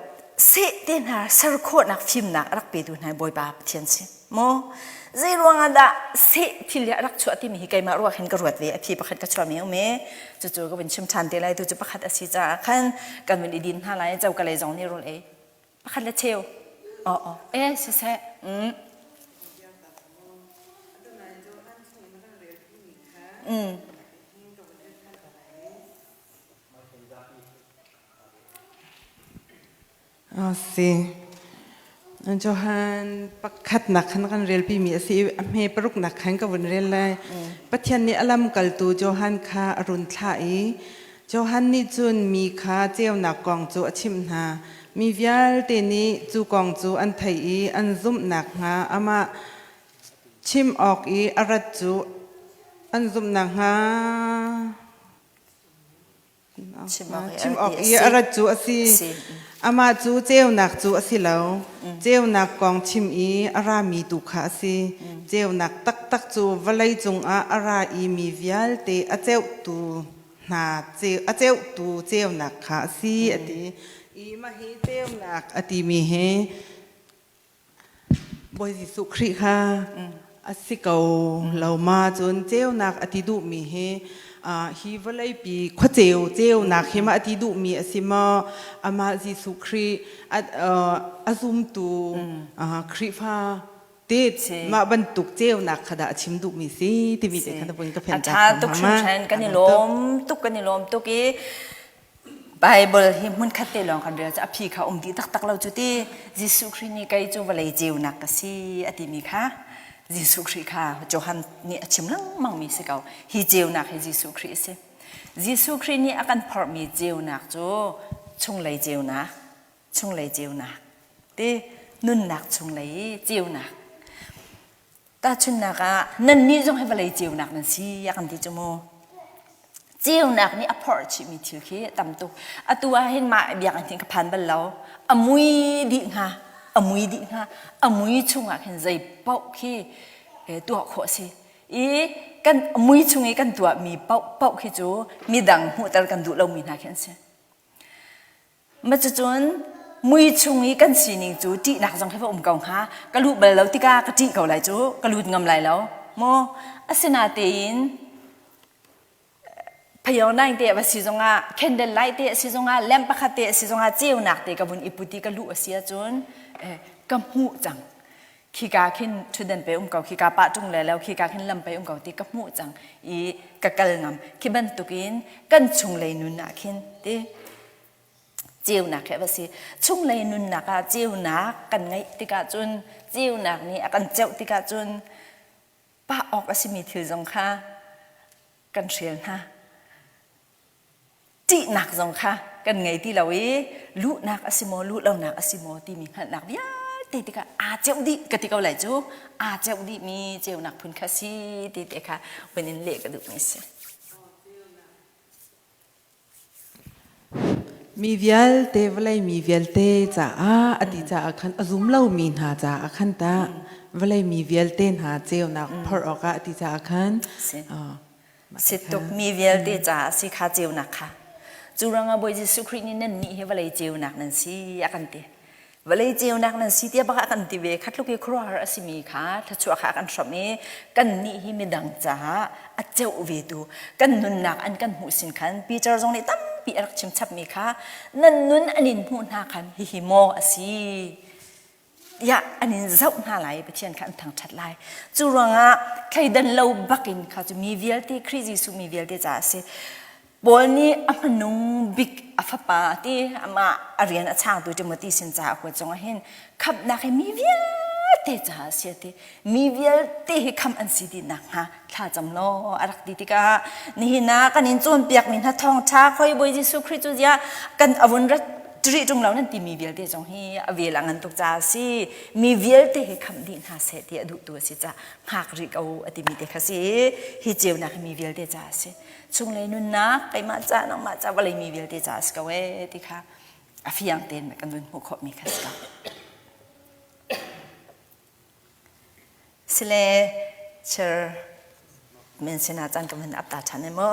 seh te hna ser khawhnak fimnak a rak petu hna Bawipa Pathian si maw zei ruangah dah seh thil hi a rak chuah timi hi keimah ruak hin ka ruat ve a phi pakhat ka chuahmi um i cucu ka vun chim ṭhan te lai tu cu pakhat a si caah khan kan vun i din hna lai coka lei zong nih rawl ei pakhat le cheu aw aw eh siseh mm. Mm. A si. Johan pakhatnak khan kan relpimi a si i a hme paruknak khan ka vun rel lai. Pathian nih a lamkaltu Johan kha a run thlah i Johan nih cun mi kha ceunak kong cu a chimh hna. Mi vialte nih cu kong cu an theih i an zumh nakhnga amah chim awk i a rat cu an zumh nakhnga Chim awk i a rat cu a si. Amah cu ceunak cu a si lo. Ceunak kong chim i a rami tu kha a si. Ceunak taktak cu vawlei cungah a ra i mi vialte a ceuhtu hna a ceuhtu ceunak kha a si a ti. I mah hi ceunak a timi hi Bawi Jesuh Khrih kha a si ko lo ma cun ceunak a ti duhmi hi hi vawleipi khuaceu ceunak hi ma a ti duhmi a si maw amah Jesuh Khrih a zumtu Khrihfa te mah bantuk ceunak kha dah a chim duhmi si timi te kha na vun ka phen ta tuk hringhran kan i lawm tuk kan i lawm tuk i. Bible hi hmunkhat te lawng kan rel cu a phi kha um dih taktak lo cu ti. Jesuh Khrih nih kei cu vawlei ceunak ka si a timi kha Jesuh Khrih kha Johan nih a chim lengmangmi si ko. Hi ceunak hi Jesuh Khrih a si. Jesuh Khrih nih a kan phorhmi ceunak cu chunglei ceunak, chunglei ceunak ti nunnak chunglei ceunak. Tahchunhnak ah nannih zong hi vawlei ceunak nan si a kan ti cu mu. Ceunak nih a phorh chihmi thil khi a tam tuk. Atu ah hin mah biakinn hin ka phan bal lo. A mui dih hnga, a mui dih hnga. A mui chungah khin zei paoh khi tuah khawh a si. I kan mui chung i kan tuahmi paoh paoh khi cu midang hmuhter kan duh lomi hna khi an si. Cucun mui chung i kan sining cu ṭihnak zong khi va um ko hnga. Ka luh bal lo tikah ka ṭih ko lai cu, ka lut ngam lai lo. Maw asinatein phayawnaing te a va si zongah, candle light te a si zongah, lamp pakhat te a si zongah ceunak te ka vun i put i ka luh a si ahcun ka hmuh cang. Khika khin ṭhutdan pe um ko, khika pah ṭung le lo, khika khin lam pe um ko ti ka hmuh cang i ka kal ngam. Khi bantukin kan chunglei nun ah khin ti ceunak hi a va si. Chunglei nunnak ah ceunak kan ngeih tikah cun ceunak nih a kan ceuh tikah cun pah awk a simi thil zong kha kan hrial hna. Ṭihnak zong kha kan ngei ti lo i luhnak a si maw luh lonak a si maw timi hngalhnak vialte tikah aa ceuh dih ka ti ko lai cu aa ceuh dihmi ceunak phun kha si ti te kha vun in leh ka duhmi a si. Mi vialte vawlei mi vialte caah a ti caah khan a zum lomi hna caah khan tah vawlei mi vialte hna ceunak phorh awkah a ti caah khan si tuk mi vialte caah si kha ceunak kha cu ruangah Bawi Jesuh Khrih nih nan nih hi vawlei ceunak nan si a kan ti Vawlei ceunak nan si tiah bak a kan ti ve. Kha tluk i khuaruahhar a simi kha thluachuah kha a kan hrawmh i kannih hi midang caah a ceuh vetu kan nunnak an kan hmuh sin khan Peter zong nih tampi a rak chim chapmi kha nan nun an in hmuh hna khan hihi maw a si tiah an in zoh hna lai i Pathian kha an thangṭhat lai. Cu ruangah thleidan lo bakin kha cu mi vialte Khrih Jesuh mi vialte caah a si. Paul nih a hmanung bik a fapa ti amah a rian a changtu Timothy sin ca a kuat zongah hin khamhnak hi mi vialte caah a si a ti. Mi vialte hi khamh an si dih nakhnga thla cam law a rak ti tikah nihin ah kan in cawnpiakmi hna thawngṭha khoi Bawi Jesuh Khrih cu ziah kan a vun rat rih ṭung lo nan timi vialte zong hi a vel a ngan tuk caah a si. Mi vialte hi khamh dih hna seh ti a duhtu a si caah hngak rih ko a timi te kha si. Hi ceunak hi mi vialte caah a si. Chunglei nunnak keimah ca nangmah ca vawlei mi vialte ca a si ko ee ti kha a fiang tein kan vun hmuh khawhmi kha si ko. Sile chair men sinah caan ka van ap ta ṭhan ai mu.